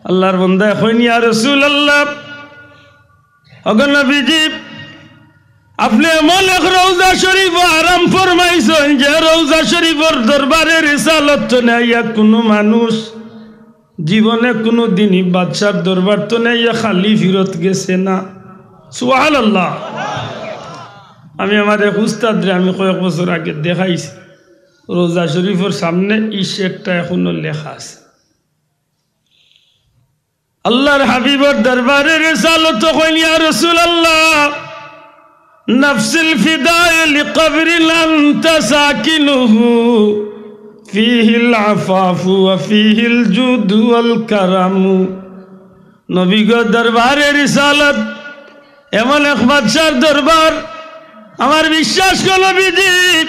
আল্লাহর বন্দায় কইন, "ইয়া রাসূলুল্লাহ, ওগো নবীজি, আপনে এমন এক রওজা শরীফো আরাম ফরমাইছইন, যে রওজা শরীফর দরবারে রিসালত তনে আইয়া কুনু মানুষ জীবনে কুনুদিনই বাদশার দরবার তনে আইয়া খালি ফিরত গেছে না।" সুবহানাল্লাহ। আমি আমার এক উস্তাদরে আমি কয়েক বছর আগে দেখাইছি, রওজা শরীফর সামনে ই শেরটা এখনো লেখা আছে। আল্লাহর হাবিবর দরবারে রিসালতো কইন, "ইয়া রাসূলুল্লাহ, নাফসিল ফিদা লিকবরিন আনতা সাকিনুহু, ফীহিল আফাফু ওয়া ফীহিল জুদু ওয়াল কারামু।" নবী গো, দরবারে রিসালত এমন এক বাদশার দরবার, আমার বিশ্বাস গো নবীজি,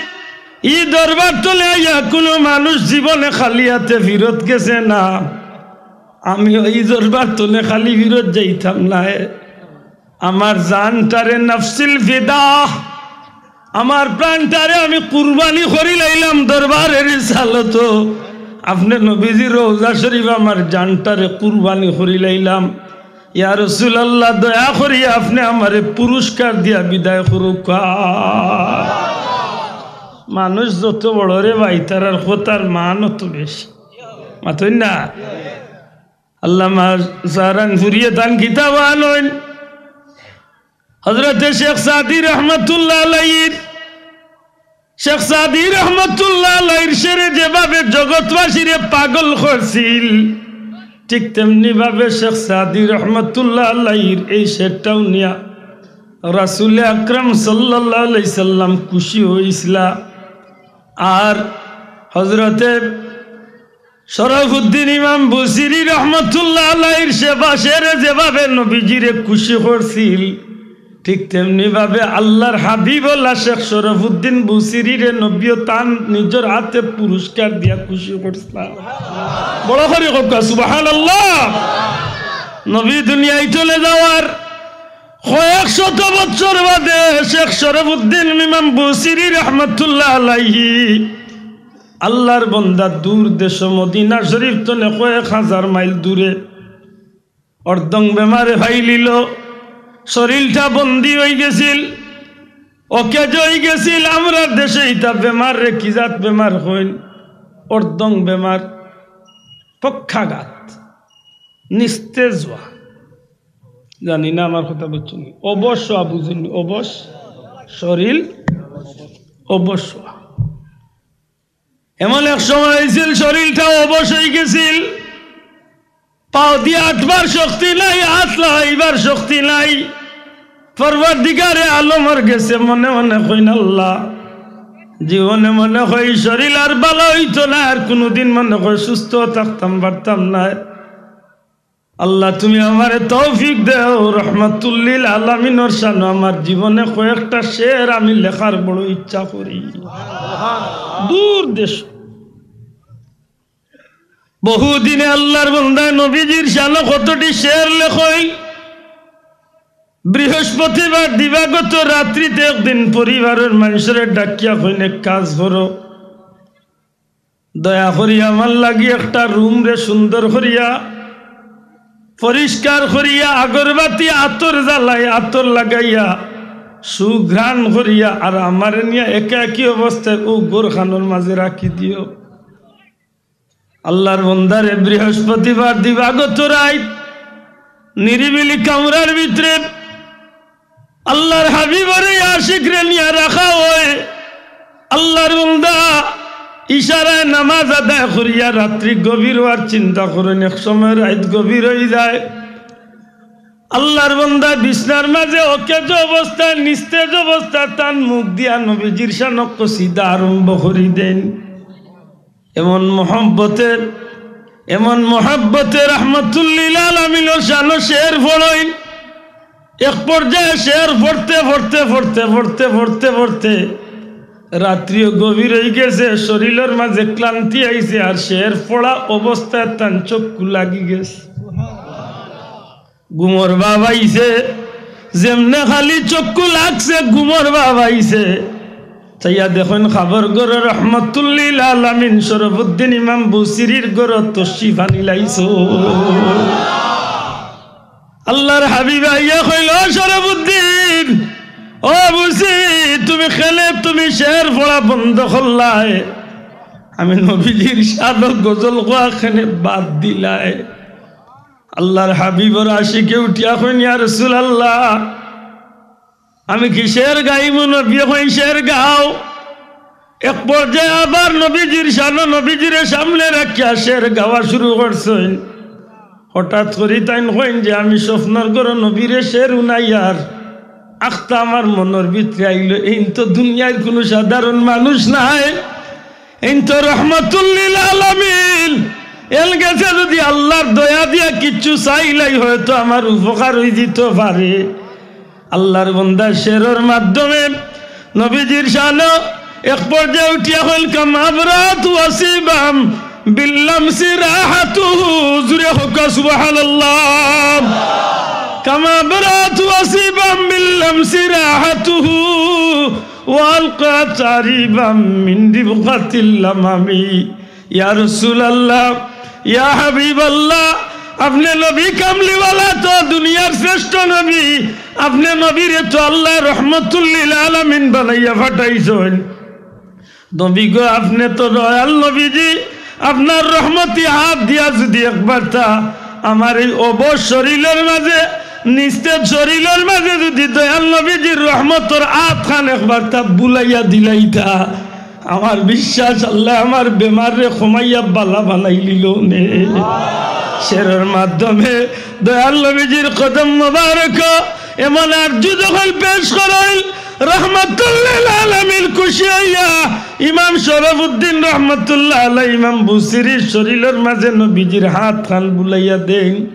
ই দরবার তনে আইয়া কুনু মানুষ জীবনে খালি আতে ফিরত গেছে না। আমিও ই দরবার তনে খালি ফিরত যাইতাম নায়। আমার জানটারে নাফসিল ফিদা, আমার প্রাণটারে আমি কুরবানি করিলাইলাম দরবারে রিসালতো। আপনে নবীজির রওজা শরীফ আমার জানটারে কুরবানি করিলাইলাম। ইয়া রাসূলুল্লাহ, দয়া করি আপনে আমারে পুরস্কার দিয়া বিদায় করউক্কা। মানুষ যত বড় রে ভাই, তারার কথার মান অত বেশি। মাতইন না? আল্লামা সাহারানপুরিয়ে তান কিতাব আনইন, হযরতে শেখ সাদী রহমতুল্লাহ আলাইহির শেখ সাদী রহমতুল্লাহ আলাইহির শেরে যেভাবে জগৎবাসীরে পাগল করছিল, ঠিক তেমনি ভাবে শেখ সাদী রহমতুল্লাহ আলাইহির এই শেরটাও নিয়া রাসূলে আকরাম সাল্লাল্লাহু আলাইহি সাল্লাম খুশি অইছিলা। আর হযরতে শরফুদ্দিন ইমাম বুসিরি রহমতুল্লাহ আলাইহির শেবা শেরে যেভাবে নবীজিরে খুশি করছিল, ঠিক তেমনি ভাবে আল্লাহর হাবিব অলা শেখ শরফুদ্দিন বুসিরিরে নবীও তান নিজর আতে পুরস্কার দিয়া খুশি করছিলা। বড় করি কউক্কা সুবহানাল্লাহ। নবী দুনিয়াত চলে যাওয়ার কয়েক শত বছর বাদে শেখ শরফুদ্দিন ইমাম বুসিরি রহমতুল্লাহ আলাইহি আল্লাহর বন্দা দূর দেশ মদিনা শরীফ তনে কয়েক হাজার মাইল দূরে অর্ধং বেমারে ফাইলিল, শরীলটা বন্দি অইগেছিল, অকেজ অইগেছিল। আমরার দেশে ইতা বেমাররে কি জাত বেমার কইন? অর্ধং বেমার, পক্ষাঘাত, নিস্তেজ অওয়া। জানি না আমার কথা বুঝছইন নি? অবশ অওয়া বুঝইন নি? অবশ, শরীল অবশ অওয়া। এমন এক সময় অইছিল, শরীলটা অবশ অইগেছিল। পাও দিয়া আটবার শক্তি নাই, আত লাগাইবার শক্তি নাই। পরওয়ারদিগারে আলমর গেছে মনে মনে কইন, "আল্লাহ, জীবনে মনে কয় শরীল আর ভালা অইতো না, আর কুনুদিন মনে কয় সুস্থ থাকতাম পারতাম না। আল্লাহ, তুমি আমারে তৌফিক দেও, রহমাতুল্লিল আলামিনর শানো আমার জীবনে কয়েকটা শের আমি লেখার বড় ইচ্ছা করি।" দূর দেশ। বহুদিনে আল্লাহর বন্দায় নবীজির শানো কতটি শের লেখইন। বৃহস্পতিবার দিবাগত রাত্রিতে একদিন পরিবারর মানষরে ডাকিয়া কইন, "এক কাজ করো, দয়া করি আমার লাগি একটা রুমরে সুন্দর করিয়া পরিষ্কার করিয়া আগরবাতি আতর জ্বালাই, আতর লাগাইয়া সুঘ্রাণ করিয়া আর আমারে নিয়া একাকী অবস্থায় অউ ঘরখানর মাঝে রাখি দিও।" আল্লাহর বন্দারে বৃহস্পতিবার দিবাগত রাইত নিরিবিলি কামরার ভিতরে আল্লাহর হাবিবরে আশিকরে নিয়া রাখা অয়। আল্লাহর বন্দা ইশারায় নামাজ আদায় করিয়া রাত্রি গভীর অওয়ার চিন্তা করইন। এক সময় রাইত গভীর অইযায়। আল্লাহর বন্দা বিছনার মাঝে অকেজো অবস্থায়, নিস্তেজ অবস্থায় তান মুখ দিয়া নবীজির শানো কসিদা আরম্ভ করি দেইন। এমন মহব্বতে, এমন মহব্বতে রহমাতুল্লিল আলামিনর শানো শের পড়ইন। এক পর্যায়ে শের পড়তে পড়তে পড়তে পড়তে পড়তে পড়তে রাত্রিও গভীর অইগেছে, শরীলর মাঝে ক্লান্তি আইছে, আর শের পড়া অবস্থায় তান চক্ষু লাগি গেছে। ঘুমর ভাব আইছে, যেমনে খালি চক্ষু লাগছে, ঘুমর ভাব আইছে। চাইয়া দেখইন, খাবর ঘরো রহমাতুল্লিল আলামিন শরফুদ্দিন ইমাম বুসিরির ঘরো তশরিফ আনিলাইছো। আল্লাহর হাবিব আইয়া কইল, "ও শরফুদ্দিন, ও বুসির, তুমি কেনে তুমি শের পড়া বন্ধ করলায়? আমি নবীজির শানো গজল কওয়া কেনে বাদ দিলায়?" আল্লাহর হাবিবর আশিকে উঠিয়া কইন, "ইয়া রাসূলুল্লাহ, আমি কি শের গাইমু?" নবীয়ে কইন, "শের গাও।" এক পর্যায়ে আবার নবীজির শানো নবীজিরে সামনে রাখিয়া শের গাওয়া শুরু করছইন। হঠাৎ করি তাইন কইন যে, "আমি স্বপ্নর ঘরো নবীরে শের হুনাইয়ার আখতা আমার মনর ভিতরে আইলো, এইন তো দুনিয়ার কুনু সাধারণ মানুষ নায়।" এইন তো রহমাতুল্লিল আলামিন। এন গেছে যদি আল্লাহর দয়া দিয়া কিচ্ছু চাইলাই, হয়তো আমার উপকার অইযিতো পারে। আল্লাহর বন্দা শেরর মাধ্যমে নবীজির শানো এক পর্যায়ে উঠিয়া কইল, "কামা আবরাত ওয়াসিবাম বিল্লামসি রাহাতুহু।" জুরে কউক্কা সুবহানাল্লাহ। "কামা আবরাত ওয়াসিবাম বিল্লামসি রাহাতুহু।" ওয়ালকা তারিবাম মিন রিবকাতিল লামামি। ইয়া রাসূলুল্লাহ, ইয়া হাবিবাল্লাহ, আপনে নবী কামলিওয়ালা তো দুনিয়ার শ্রেষ্ঠ নবী। আপনে নবীরে তো আল্লায় রহমাতুল্লিল আলামিন বানাইয়া পাঠাইছইন। নবী গো, আপনে তো দয়াল নবীজি, আপনার রহমতি হাত দিয়া যদি একবারতা আমার এই অবশ শরীলর মাঝে, নিস্তেজ শরীলর মাঝে যদি দয়াল নবীজির রহমতর আতখান একবারতা বুলাইয়া দিলাইতা, আমার বিশ্বাস আল্লায় আমার বেমাররে কমাইয়া বালা বানাইলিলো নে। শেরর মাধ্যমে দয়াল নবীজির কদম মোবারক এমন আরজু যখন পেশ করইল, রহমাতুল্লিল আলামিন খুশি অইয়া ইমাম শরফুদ্দিন রহমাতুল্লাহ আলাইহি ইমাম বুসিরির শরীলর মাঝে নবীজির হাতখান বুলাইয়া দেইন।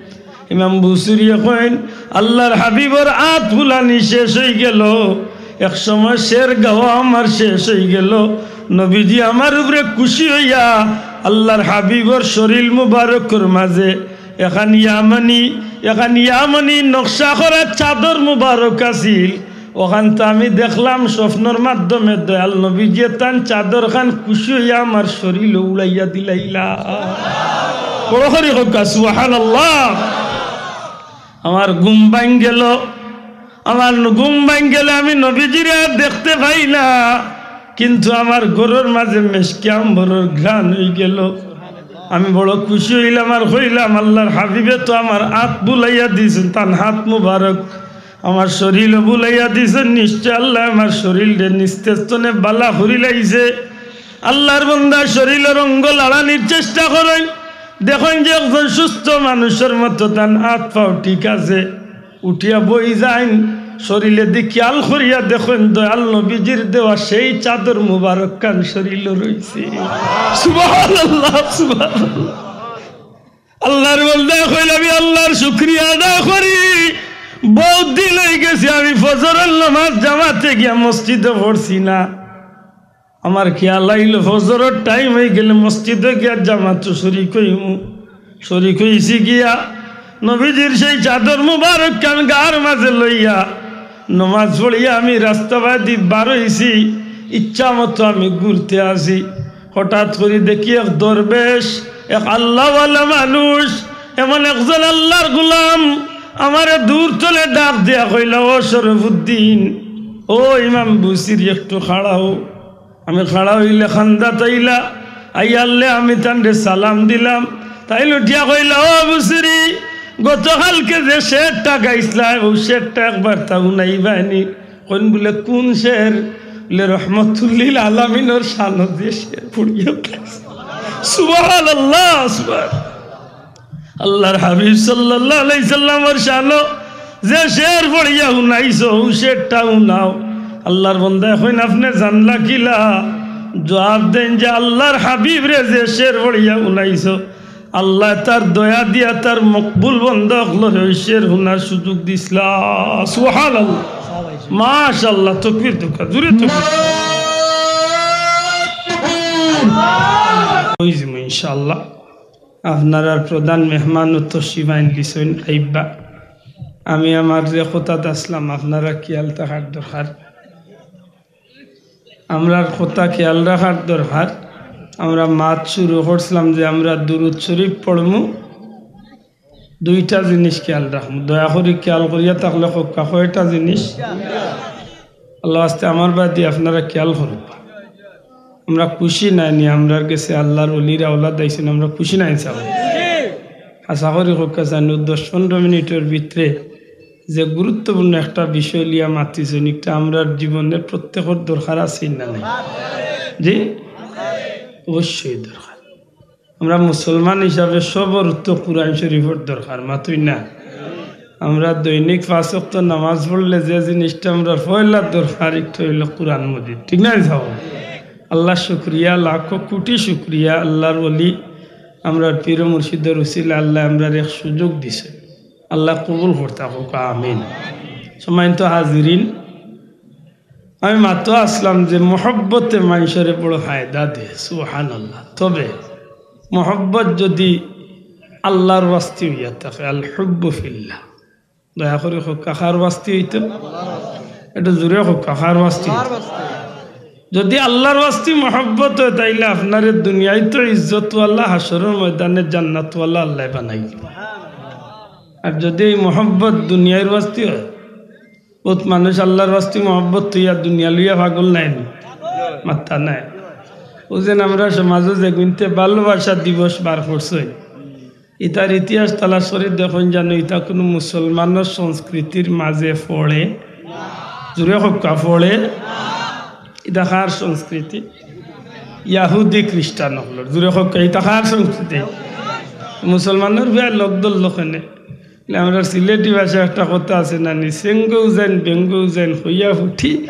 ইমাম বুসিরিয়ে কইন, "আল্লাহর হাবিবর আত বুলানি শেষ অইগেলো, এক সময় শের গাওয়া আমার শেষ অইগেলো, নবীজি আমার উপরে খুশি অইয়া আল্লাহর হাবিবর শরীল মুবারকর মাঝে এখান ইয়ামানি, এখান ইয়ামানি নকশা করা চাদর মুবারক আছিল, অখানতা আমি দেখলাম স্বপ্নর মাধ্যমে দয়াল নবীজিয়ে তান চাদরখান খুশি অইয়া আমার শরীলো উড়াইয়া দিলাইলা।" বড় করি কউক্কা সুবহানাল্লাহ। আমার ঘুম ভাঙ্গিগেলো, আমার ঘুম ভাঙ্গিগেলো, আমি নবীজিরে আর দেখতে পাই না, কিন্তু আমার ঘরর মাঝে মেশকে আম্বরর ঘ্রাণ অইগেলো। আমি বড় খুশি অইলাম আর কইলাম, "আল্লাহর হাবিবে তো আমার আত বুলাইয়া দিছইন, তান হাত মুবারক আমার শরীলো বুলাইয়া দিছইন, নিশ্চয় আল্লায় আমার শরীলরে নিস্তেজ তনে বালা করিলাইছে।" আল্লাহর বন্দা শরীলর অঙ্গ লাড়ানির চেষ্টা করইন, দেখইন যে একজন সুস্থ মানুষর মতো তান আত পাও ঠিক আছে, উঠিয়া বই যাইন, শরীরেদি খিয়াল করিয়া দেখইন দয়াল নবীজির দেওয়া সেই চাদর মুবারক খান শরীরো রইছে। সুবহানাল্লাহ, সুবহানাল্লাহ। আল্লার বন্দায় কইলা, "আমি আল্লার শুকরিয়া আদায় করি, বউত দিন অইগেছে আমি ফজরর নামাজ জামাতে গিয়া মসজিদো পড়ছি না। আমার খিয়াল আইলো ফজরর টাইম অইগেলে মসজিদো গিয়া জামাতো শরিক অইমু।" শরিক অইছি গিয়া নবীজির সেই চাদর মুবারক খান গার মাঝে লইয়া নামাজ পড়িয়া আমি রাস্তাবাদি বার অইছি, ইচ্ছা মতো আমি ঘুরতে আছি। হঠাৎ করি দেখি এক দরবেশ, এক আল্লাওয়ালা মানুষ, এমন একজন আল্লার গোলাম আমারে দূর তনে ডাক দিয়া কইলা, "ও শরফুদ্দিন, ও ইমাম বুসিরি, একটু খাড়া অও।" আমি খাড়া অইলে কান্দাত আইলা, আইয়ারলে আমি তানরে সালাম দিলাম। তাইন উঠিয়া কইলা, "ও বুসিরি, গতকালকে যে শেরটা গাইছলায়, অউ শেরটা একবারতা হুনাইবায়নি।" কইন বুলে, "কুন শের?" বুলে, "রহমতুল্লিল আলামিনর শানো যে শের পড়িয়া।" সুবহানাল্লাহ, সুবহান। আল্লার হাবিব সাল্লাল্লাহু আলাইহি সাল্লামর শানো যে শের পড়িয়া হুনাইছো, অউ শেরটা হুনাও। আল্লার বন্দায় কইন, "আপনে জানলা কিলা?" জুয়াব দেইন যে, "আল্লার হাবিবরে যে শের পড়িয়া হুনাইছো, আল্লায় তার দয়া দিয়া তার মকবুল বন্দা অকলরে অউ শের হুনার সুযোগ দিছলা।" সুবহানাল্লাহ, মাশাআল্লাহ, তকবীর দেউক্কা, জুরে তকবীর। অইযিমু ইনশাআল্লাহ। আপনারার প্রধান মেহমানও তশরিফ আনলিছইন, আইবা। আমি আমার যে কথাত আছলাম, আপনারা খিয়াল রাখার দরকার, আমরার কথা খিয়াল রাখার দরকার। আমরা মাত শুরু করছলাম যে আমরা দুরুদ শরিফ পড়মু, দুইটা জিনিস খিয়াল রাখমু। দয়া করি খিয়াল করিয়া থাকলে কউক্কা, কয়টা জিনিস? আল্লার ওয়াস্তে আমার বায়দি আপনারা খিয়াল করউক্কা। আমরা খুশি নায়নি, আমরার গেছে আল্লার ওলির আওলাদ আইছইন, আমরা খুশি নায়নি সাব? আশা করি কউক্কা জানু, দশ পনরো মিনিটর ভিতরে যে গুরুত্বপূর্ণ একটা বিষয় লইয়া মাতিছইন, ইটা আমরার জীবনে প্রত্যেকর দরকার আছে না নাই? জি, অবশ্যই দরকার। আমরা মুসলমান হিসাবে সবর তো কোরআন শরিফর দরকার, মাতইন না? আমরা দৈনিক পাঁচ ওয়াক্ত নামাজ পড়লে যে জিনিসটা আমরার পয়লা দরকার, একটা অইলো কোরআন মজিদ, ঠিক না নি সাব? আল্লার শুকরিয়া, লাখো কোটি শুকরিয়া, আল্লার ওলি, আমরার পীর মুর্শিদর উসিলায় আল্লায় আমরারে এক সুযোগ দিছে। আল্লায় কবুল করতা কউক্কা, আমিন। সম্মানিত হাজিরিন, আমি মাতো আছলাম যে মহব্বতে মানষরে বড় ফায়দা দেয়, সুবহানাল্লাহ। তবে মহব্বত যুদি আল্লার ওয়াস্তে অইয়া থাকে, আল হুব্বু ফিল্লাহ, দয়া করি কউক্কা, কার ওয়াস্তে অইতো? একটু জুরে কউক্কা, কার ওয়াস্তে অইতো? যুদি আল্লার ওয়াস্তে মহব্বত অয়, তাইলে আপনারে দুনিয়াত তো ইজ্জতওয়ালা, হাশরর ময়দানে জান্নাতওয়ালা আল্লায় বানাইল। আর যুদি এই মহব্বত দুনিয়ার ওয়াস্তে অয়, বউত মানুষ আল্লার ওয়াস্তে মহব্বত অইয়া দুনিয়া লইয়া পাগল নায়নি? মাত্তা নাই। অউ যেন আমরার সমাজো যেগুইন্তে ভালোবাসা দিবস বার করছে, ইতার ইতিহাস তালাশ করি দেখইন জানু, ইতা কুনু মুসলমানর সংস্কৃতির মাঝে পড়ে? জুরে কউক্কা, পড়ে? ইতা কার সংস্কৃতি? ইয়াহুদি খ্রিস্টান অকলর। জুরে কউক্কা, ইতা কার সংস্কৃতি? মুসলমানর পুয়ায় লগ ধরলো কেনে? আমরার সিলেটি ভাষায় একটা কথা আছে না নি, "চেঙ্গউ যেন, বেঙ্গউ যেন, কইয়া ফুটি।"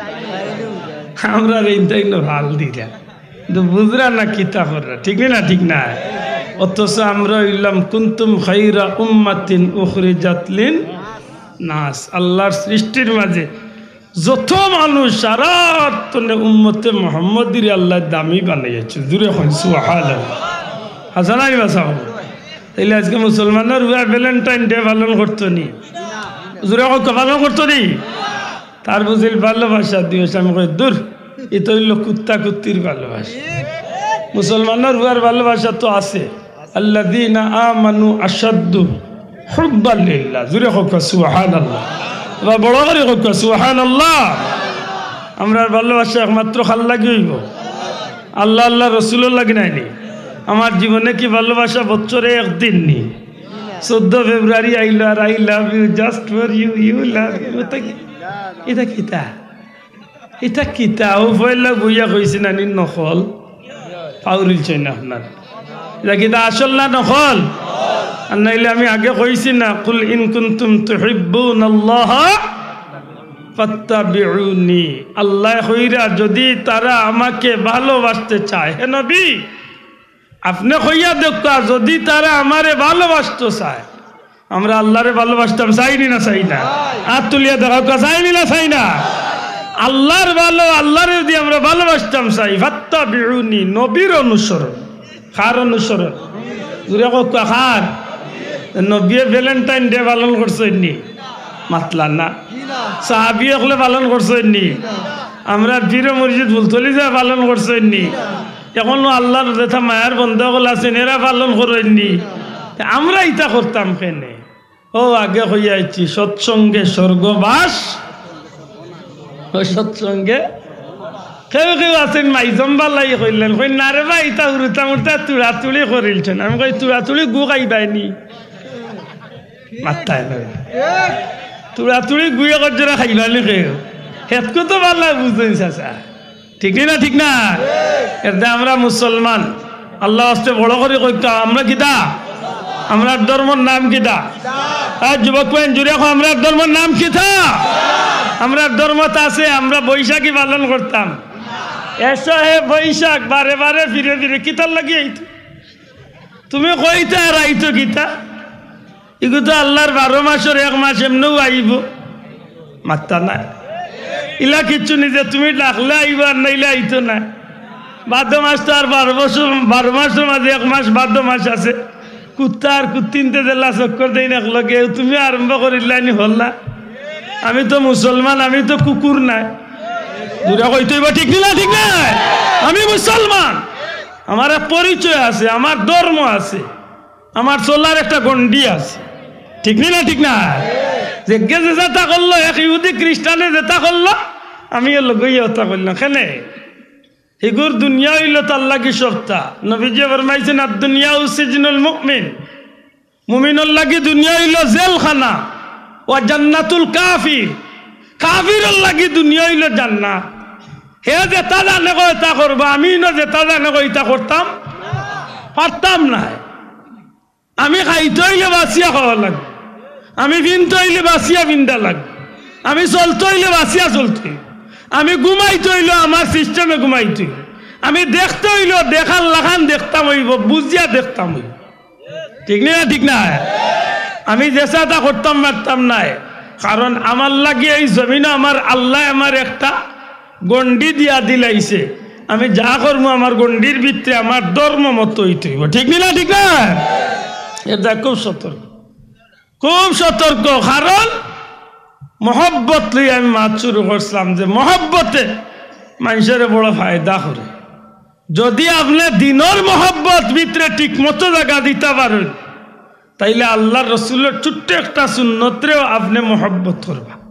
আমরার ইনতাইন ফাল দিরা। কিন্তু বুঝরা না কিতা কররা, ঠিক নি না? ঠিক না? অথচ আমরা অইলাম কুনতুম খাইরা উম্মাতিন উখরিজাত লিন নাস, আল্লার সৃষ্টির মাঝে যত মানুষ সারা তনে উম্মতে মুহাম্মদীরে আল্লায় দামি বানাইয়াছে। জুরে কইন সুবহানাল্লাহ। হাছা নানি বা চাচা? তাইলে আজকে মুসলমানর পুয়ায় ভ্যালেন্টাইন ডে পালন করতো নি? জুরে কউক্কা, পালন করতো নি? তার বুঝিল ভালোবাসা দিবস, আমি কই, "দূর, ইতা অইলো কুত্তা কুত্তির ভালোবাসা।" মুসলমানর পুয়ার ভালোবাসা তো আছে। আল্লাযীনা আমানু আশাদ্দু হুব্বাল লিল্লাহ। জুরে কউক্কা সুবহানাল্লাহ। এবার বড় করি কউক্কা সুবহানাল্লাহ। আমরার ভালোবাসা একমাত্র কার লাগি অইবো? আল্লাহ, আল্লার রসুলর লাগি নায়নি? আমার জীবনে কি ভালোবাসা বছরে একদিন নি? চৌদ্দ ফেব্রুয়ারি আইলো আর "I love you, just for you, you love you", ইতা কি? ইতা কিতা? ইতা কিতা? অউ পয়লা বইয়া কইছি নানি নকল? পাউরিলছইন আপনারা। ইটা কিতা আসল না নকল? আর নাইলে আমি আগে কইছি না, "কুল ইন কুনতুম তুহিব্বুনাল্লাহা ফাত্তাবিউনি।" আল্লায় কইরা, যদি তারা আমাকে ভালোবাসতে চায়, হে নবী, আপনে কইয়া দেউক্কা, যদি তারা আমারে ভালোবাসতো চায়, আমরা আল্লারে ভালোবাসতাম, চাইনি না চাই না? আত তুলিয়া দেখাউক্কা, চাইনি না চাই না? আল্লার ভালো, আল্লারে যদি আমরা ভালোবাসতাম চাই, ফাত্তাবিউনি, নবীর অনুসরণ। কার অনুসরণ? জুরে কউক্কা, কার? নবীয়ে ভ্যালেন্টাইন ডে পালন করছইন নি? মাতলা না। সাহাবী অকলে পালন করছইন নি? আমরার পীর মুর্শিদ ফুলতলি সাব পালন করছইন নি? অখনো আল্লার যেতা মায়ার বন্দা অকল আছইন, এরা পালন করইন নি? তে আমরা ইতা করতাম কেনে? অউ আগে কইয়া আইছি, সৎসঙ্গে স্বর্গবাস, অসৎসঙ্গে। কেউ কেউ আছইন মাইজম বালাই কইলেন, কইন, "না রে ভাই, ইতা হুরুতা মুরুতা তুড়াতুড়ি করিলছেন।" আমি কই, "তুড়াতুড়ি গু খাইবায় নি?" মাত্তায় না। তুড়াতুড়ি গুয়ে কজ্জরা খাইবা নি কেউ? হেতকু তো বালা বুঝইন চাচা। ঠিক নি না, ঠিক না? এরদায় আমরা মুসলমান। আল্লার ওয়াস্তে বড় করি কইতা, আমরা কিতা? আমরার ধর্মর নাম কিতা? আর যুবক ভাইন, জুরে কও, আমরার ধর্মর নাম কিতা? আমরার ধর্মত আছে, আমরা বৈশাখী পালন করতাম। এসো হে বৈশাখ, বারে বারে ফিরে ফিরে, কিতার লাগি আইতো? তুমি কইতা আর আইতো কিতা? ইগু তো আল্লার বারো মাসর এক মাস এমনেউ আইবো। মাত্তা নাই। ইলা কিচ্ছু নি যে তুমি ডাকলে আইবো আর নাইলে আইতো না। ভাদ্র মাস তো আর বারো বছর, বারো মাসর মাঝে এক মাস ভাদ্র মাস আছে। কুত্তা আর কুত্তিনতে যেলা চক্কর দেইন একলগে, তুমি আরম্ভ করিলায় নি হল্লা। আমি তো মুসলমান, আমি তো কুকুর নায়। জুরে কইতে অইবো, ঠিক নি না, ঠিক নায়? আমি মুসলমান, আমার এক পরিচয় আছে, আমার ধর্ম আছে। আমার চলার একটা গণ্ডি আছে, ঠিক নি না, ঠিক না? যেগে যে যেতা করলো, এক ইহুদি খ্রিস্টানে যেতা করলো, আমি এর লগে ইয়তা করলাম। কেনে? হিগুর দুনিয়া অইলো তার লাগি সপ্তা। নবীজি ফরমাইছইন, "আদ দুনিয়া সিজনুল মুমিন।" মুমিনর লাগি দুনিয়া অইলো জেলখানা, ওয়া জান্নাতুল কাফির। কাফিরর লাগি দুনিয়া অইলো জান্নাত। হে যেতা জানে কয় তা করবা, আমি ইনো যেতা জানে কয় ইতা করতাম পারতাম নায়। আমি খাইতে অইলে বাচিয়া খাওয়া লাগে, আমি ফিনতে অইলে বাচিয়া ফিন্দা লাগে, আমি চলতে অইলে বাচিয়া চলতে অইবো, আমি ঘুমাইতে অইলে আমার সিস্টেমে ঘুমাইতে অইবো, আমি দেখতে অইলে দেখার লাখান দেখতাম অইবো, বুঝিয়া দেখতাম অইবো। ঠিক নি না? ঠিক না? আমি যেতা করতাম পারতাম নায়, কারণ আমার লাগি এই জমিনো আমার আল্লায় আমার একটা গণ্ডি দিয়া দিলাইছে। আমি যা করমু আমার গণ্ডির ভিতরে আমার ধর্ম মতো অইতে অইবো। ঠিক নি না? ঠিক না? এরদায় খুব সতর্ক, খুব সতর্ক। কারণ মহব্বত লইয়া আমি মাত শুরু করছিলাম যে মহব্বতে মানষরে বড় ফায়দা করে। যদি আপনে দিনর মহব্বত ভিতরে ঠিক মতো জাগা দিতা পারইন, তাইলে আল্লার রসুলর ছোট্ট একটা সুন্নতরেও আপনে মহব্বত করবা।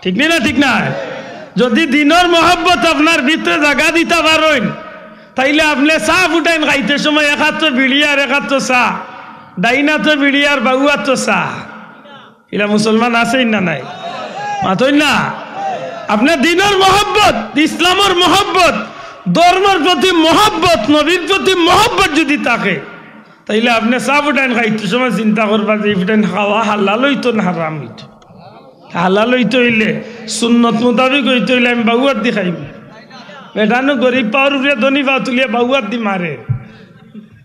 ঠিক নি না? ঠিক না? যদি দিনর মহব্বত আপনার ভিতরে জাগা দিতা পারইন, তাইলে আপনে চা ফুটাইন খাইতে সময় এক আতো বিড়ি আর এক আতো চা, ডাইন আতো বিড়ি আর বাউ আতো চা। ইলা মুসলমান আছইন না নাই? মাতইন না। আপনে দিনর মহব্বত, ইসলামর মহব্বত, ধর্মর প্রতি মহব্বত, নবীর প্রতি মহব্বত যদি থাকে, তাইলে আপনে চা ফুটাইন খাইতে সময় চিন্তা করবা যে ই ফুটাইন খাওয়া হালাল অইতো না হারাম অইতো। হালাল অইতো অইলে, সুন্নত মোতাবিক অইতো অইলে আমি বাউ আত দি খাইমু। বেটানো গরিব পাওর উপরে ধনী পাও তুলিয়া বাউ আত দি মারে।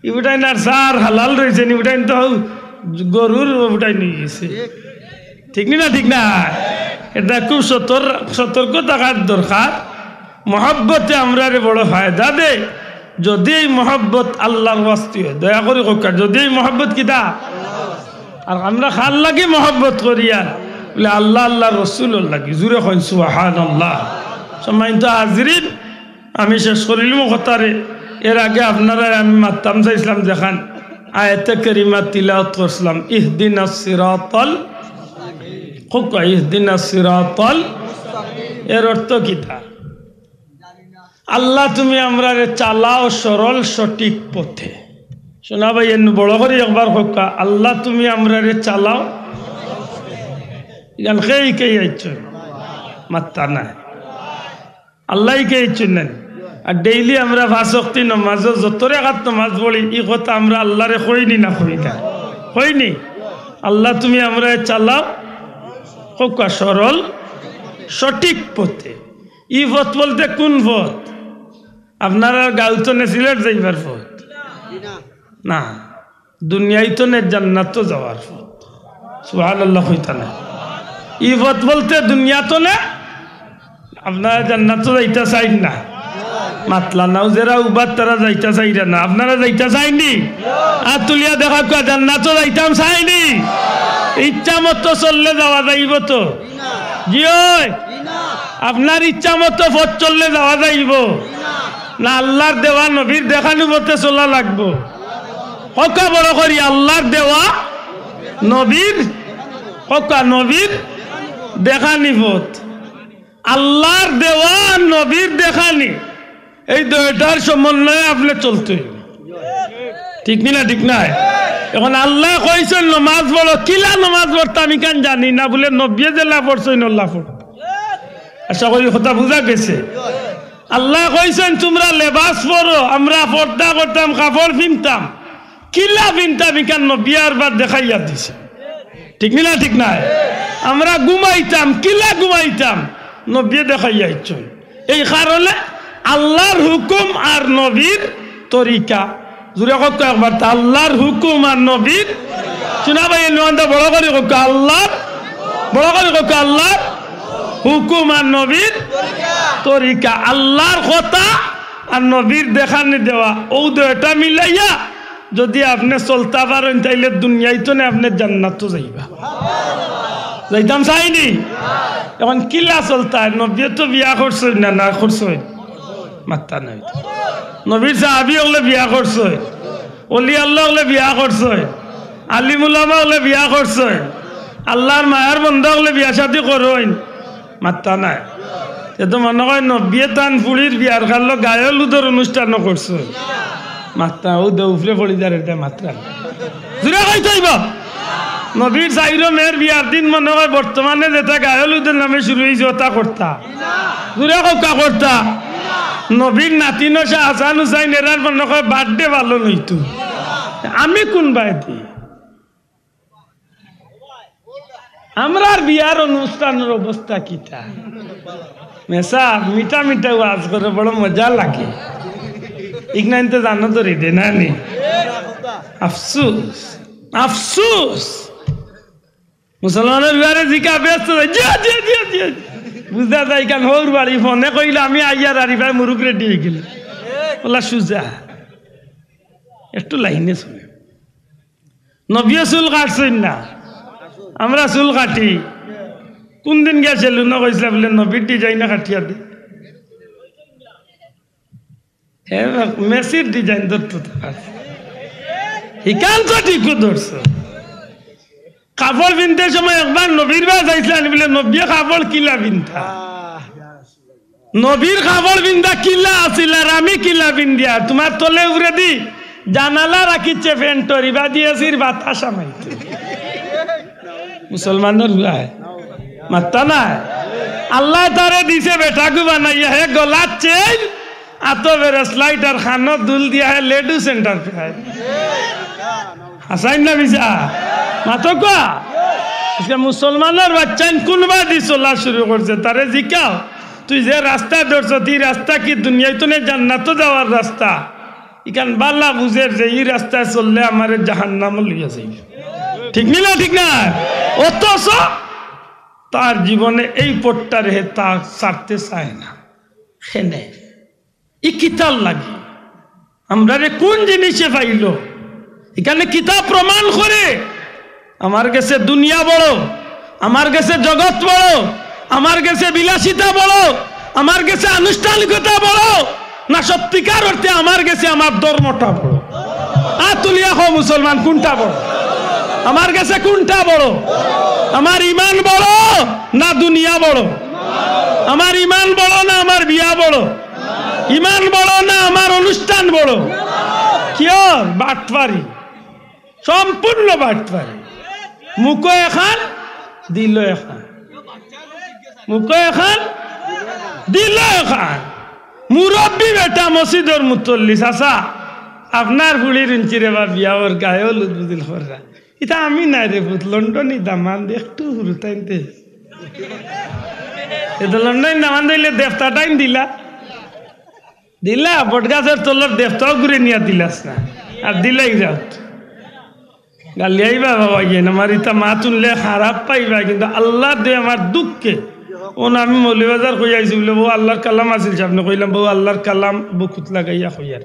ই ফুটাইন আর চা হালাল রইছে নি, ই ফুটাইন তো গরুর ফুটাইন অইগেছে। ঠিক নি না? ঠিক না? এরদায় খুব সতর-, সতর্ক থাকার দরকার। মহব্বতে আমরারে বড় ফায়দা দেয়। যদি এই মহব্বত আল্লার ওয়াস্তে অয়, দয়া করি কউক্কা, যদি এই মহব্বত কিতা? আর আমরা কার লাগি মহব্বত করিয়ার? বলে, আল্লা, আল্লার রসুলর লাগি। জুরে কইন সুবহানাল্লাহ। সম্মানিত হাজিরিন, আমি শেষ করিলিমু কথারে। এর আগে আপনারারে আমি মাততাম চাইছিলাম যেখান আয়াতে কারিমা তিলাওয়াত করছিলাম, ইহদিনাস সিরাতাল, কউক্কা, ইহদিনাস সিরাতাল, এর অর্থ কিতা? আল্লা, তুমি আমরারে চালাও সরল সঠিক পথে। শোনা ভাই, এমনে বড় করি একবার কউক্কা, আল্লা, তুমি আমরারে চালাও। ইখান কে হিকাই আইছইন? মাত্তা নাই। আল্লায় হিকাই আইছইন না নি? আর ডেইলি আমরা পাঁচ ওয়াক্তি নমাজো যত রেকাত নমাজ পড়ি, ই কথা আমরা আল্লারে কইনি না কই না? কইনি? আল্লাহ, তুমি আমরারে চালাও, কউক্কা, সরল সঠিক পথে। ই পথ বলতে কুন পথ? আপনারার গাঁও তনে সিলেট যাইবার পথ না, দুনিয়া তনে জান্নাতো যাওয়ার পথ। সুবহানাল্লাহ কইতা না? ই পথ বলতে দুনিয়া তনে, আপনারা জান্নাতো যাইতা চাইন না? মাতলা না, যেরা উবাত তারা যাইতা চাইরা না, আপনারা যাইতা চাইননি? আত তুলিয়া দেখাউক্কা, জান্নাতো যাইতাম চাইননি? ইচ্ছা মতো চললে যাওয়া যাইবো তো? জি অয়। আপনার ইচ্ছা মতো পথ চললে যাওয়া যাইবো? না, আল্লার দেওয়া নবীর দেখানি পথে চলা লাগবো। কউক্কা বড় করি, আল্লার দেওয়া নবীর, কউক্কা, নবীর দেখানি পথ। আল্লার দেওয়া নবীর দেখানি, এই দুইটার সমন্বয়ে আপনে চলতে অইবো। ঠিক নি না? ঠিক নায়? এখন আল্লায় কইছইন নমাজ পড়ো, কিলা নমাজ পড়তাম ইখান জানি না, বুলে নবীয়ে যেলা পড়ছইন অলা পড়ো। আশা করি কথা বুঝা গেছে। আল্লায় কইছইন তুমরা লেবাস পড়ো, আমরা পর্দা করতাম, কাপড় পিনতাম, কিলা পিনতাম ইখান নবীয়ে আরবার দেখাইয়া দিছে। ঠিক নি না? ঠিক নায়? আমরা ঘুমাইতাম, কিলা ঘুমাইতাম, নবীয়ে দেখাইয়া দিছইন। এই কারণে আল্লার হুকুম আর নবীর তরিকা, জুরে কউক্কা একবার, তা আল্লার হুকুম আর নবীর, শুনা ভাই, এই নন্দা বড় করি কউক্কা, আল্লার, বড় করি কউক্কা, আল্লার হুকুম আর নবীর তরিকা, আল্লার কথা আর নবীর দেখানি দেওয়া, অউ দুইটা মিলাইয়া যুদি আপনে চলতা পারইন, তাইলে দুনিয়া তনে আপনে জান্নাতো যাইবা। যাইতাম চাইননি? এখন কিলা চলতা? নবীয়ে তো বিয়া করছইন না, না করছইন? মাততা নায়। নবীর সাহাবি অকলে বিয়া করছইন, অলি আল্লাহ অকলে বিয়া করছইন, আলিম উলামা অকলে বিয়া করছইন, আল্লার মায়ার বন্দা অকলে বিয়া শাদি করইন। মাততা নায়। তে তো মনো কয় নবীয়ে তান ফুড়ির বিয়ার কালো গায়ে হলুদর অনুষ্ঠানও করছইন। মাততা, অউ দে উপরে পড়ি যার, ইটা মাতরা। জুরে কইতা অইবো। নবীর চাইরো মেয়ের বিয়ার দিন মনো কয় বর্তমানে যেটা গায়ে হলুদর নামে শুরু অইছে, ওটা করতা। জুরে কউক্কা, করতা। নবীর নাতিন শাহ হাসান হুসাইন এরার মনো কয় birthday পালন অইতো। আমি কুন বায়দি? আমরার বিয়ার অনুষ্ঠানর অবস্থা কিতা? মেসাব মিঠা মিঠা ওয়াজ করে, বড় মজা লাগে। ইগনাইনতে জানো তো রে, দে না নি? আফসুস, আফসুস। মুসলমানর বিয়ারে জিকা ব্যস্ত যায়, জি, জি, জি, জি। বুঝা যায় কেন হউর বাড়ি ফোনে কইলে আমি আইয়ার আর ইবায় মুরুক রেডি অইগেল। অলা সুজা। একটু লাইনে শুনে। নবীয়ে চুল কাটছইন না, আমরা চুল কাটি। কুনদিন গিয়া সেলুনো কইছলা বুলে নবীর design-এ কাটিয়া দে। হে, মেসির design ধরতো তো। ইখান তো ঠিকউ ধরছো। কাপড় পিনতে সময় একবার নবীর বায় চাইছলানি বুলে নবীয়ে কাপড় কিলা পিনতা। নবীর কাপড় পিন্দা কিলা আছিল আর আমি কিলা পিন্দিয়ার? তুমার তলে উপরেদি জানালা রাখিছে ফ্যানটর, ইবাদি এসির বাতাস হামাইতো। মুসলমানর পুয়ায় মাততা নায়। আল্লায় তারে দিছে বেটাগু বানাইয়া, হে গলাত চেইন, আতো ব্রেসলাইট আর কানো দুল দিয়া হে লেডু সেন্টার ফেরায়। হাছাইন না মিছা? মাতো কুয়া? আজকে মুসলমানর বাইচ্চাইন কুনবাদি চলা শুরু করছে, তারে জিকাও, তুই যে রাস্তা ধরছস, ই রাস্তা কি দুনিয়া তনে জান্নাতো যাওয়ার রাস্তা? ইখান বালা বুঝের যে ই রাস্তায় চললে আমারে জাহান্নামো লইয়া যাইবো। ঠিক নি না? ঠিক না? অথচ তার জীবনে এই পথটারে হে তা ছাড়তে চায় না। কেনে? ই কিতার লাগি? আমরারে কুন জিনিসে পাইলো? ইখানে কিতা প্রমাণ করে? আমার গেছে দুনিয়া বড়, আমার গেছে জগৎ বড়, আমার গেছে বিলাসিতা বড়, আমার গেছে আনুষ্ঠানিকতা বড়, না সত্যিকার অর্থে আমার গেছে আমার ধর্মটা বড়? আত তুলিয়া কও মুসলমান, কুনটা বড়? আমার গেছে কুনটা বড়? আমার ইমান বড় না দুনিয়া বড়? আমার ইমান বড় না আমার বিয়া বড়? ইমান বড় না আমার অনুষ্ঠান বড়? কিয়? বাটপারি, সম্পূর্ণ বাটপারি। মুখো এখান, দিলো এখান, মুখো এখান, দিলো এখান। মুরব্বি বেটা মসজিদর মুতল্লি, "চাচা, আপনার ফুড়ির ইঞ্চি রে বা বিয়া, ওর গায়ে হলুদ বুজিল কররা।" "ইতা আমি নায় রে পুত, লন্ডনি দামান দে, একটু হুরুতাইন দে।" এ তো লন্ডনি দামান দইলে দেবতা টাইম দিলা। দিলা, বটগাছর তলর দেবতাও ঘুরে নিয়া দিলাস না। আর দিলাই যাও। গালিয়াইবা বাবা গিয়ে, আমার ইতা মাত হুনলে খারাপ পাইবা, কিন্তু আল্লার দোহাই আমার দুঃখে। অনো আমি মৌলভীবাজার কই আইছি বুলে, "বউ আল্লার কালাম আছিল সামনে," কইলাম, "বউ আল্লার কালাম বুকুত লাগাইয়া কইয়ার।"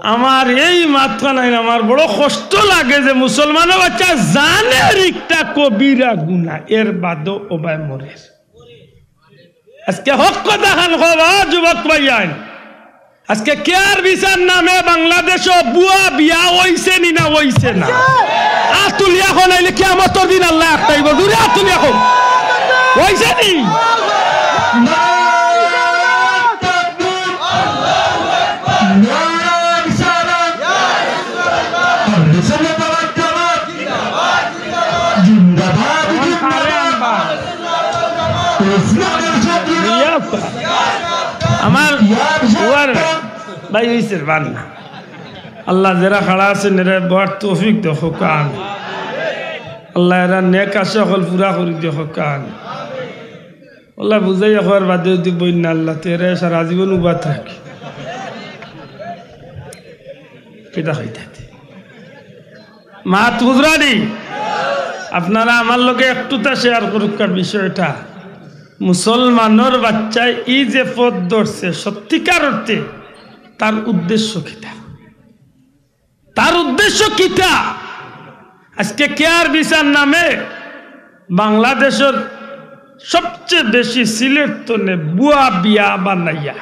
আমার এই মাতখান আইন আমার বড় কষ্ট লাগে যে মুসলমানর বাচ্চা জানের একটা কবিরা গুনা, এর বাদও ওবায় মরের। আজকে হক কথা খান কও বা যুবক ভাইয়াইন। আজকে কেয়ার ভিসার নামে বাংলাদেশো বুয়া বিয়া অইছে নি না অইছে না? আত তুলিয়া কও, নাইলে কিয়ামতর দিন আল্লায় আটকাইবো। জুরে আত তুলিয়া কও। অইছে নি? জিন্দাবাদ, জিন্দাবাদ। আমার উয়ার ভাই অইছে বান না। আল্লাহ যেরা খাড়া আছইন, এরা বওয়ার তৌফিক দেও কান। আল্লাহ এরা নেক আশা অকল পুরা করি দেও কান। আল্লাহ বুঝাইয়া কওয়ার বাদে যদি বইন না আল্লাহ, তে এরা সারা জীবন উবাত রাখি। কিতা কইতা? মাত বুঝরা নি? আপনারা আমার লগে একটুতা শেয়ার করুক্কা বিষয়টা। মুসলমানর বাচ্চায় ই যে পথ ধরছে, সত্যিকার অর্থে তার উদ্দেশ্য কিতা? তার উদ্দেশ্য কিতা? আজকে কেয়ার ভিসার নামে বাংলাদেশর সবচেয়ে বেশি সিলেট তনে বুয়া বিয়া বানাইয়া।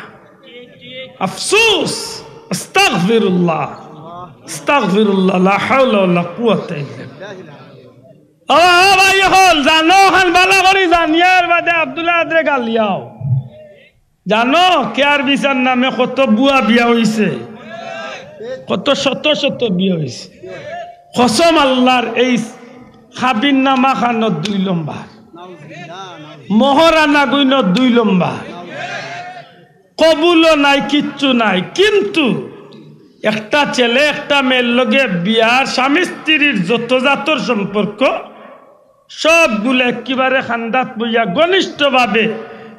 আফসোস, আস্তাগফিরুল্লাহ, আস্তাগফিরুল্লাহ, লা হাওলা ওয়ালা কুওয়াতা ইল্লা বিল্লাহ। ও, ও ভাই অকল, জানো খান ভালা করি জানিয়ার বাদে আব্দুল আহাদরে গালিয়াও। জানো, কেয়ার ভিসার নামে কত বুয়া বিয়া অইছে, কত শত শত বিয়া অইছে। কসম আল্লার, এই কাবিন নামা খানো দুই লম্বর, মোহরানা গুইনো দুই লম্বর, কবুলও নাই, কিচ্ছু নাই। কিন্তু একটা ছেলে একটা মেয়ের লগে বিয়ার স্বামী স্ত্রীর যত জাতর সম্পর্ক, সবগুলা একেবারে খান্দাত বইয়া ঘনিষ্ঠভাবে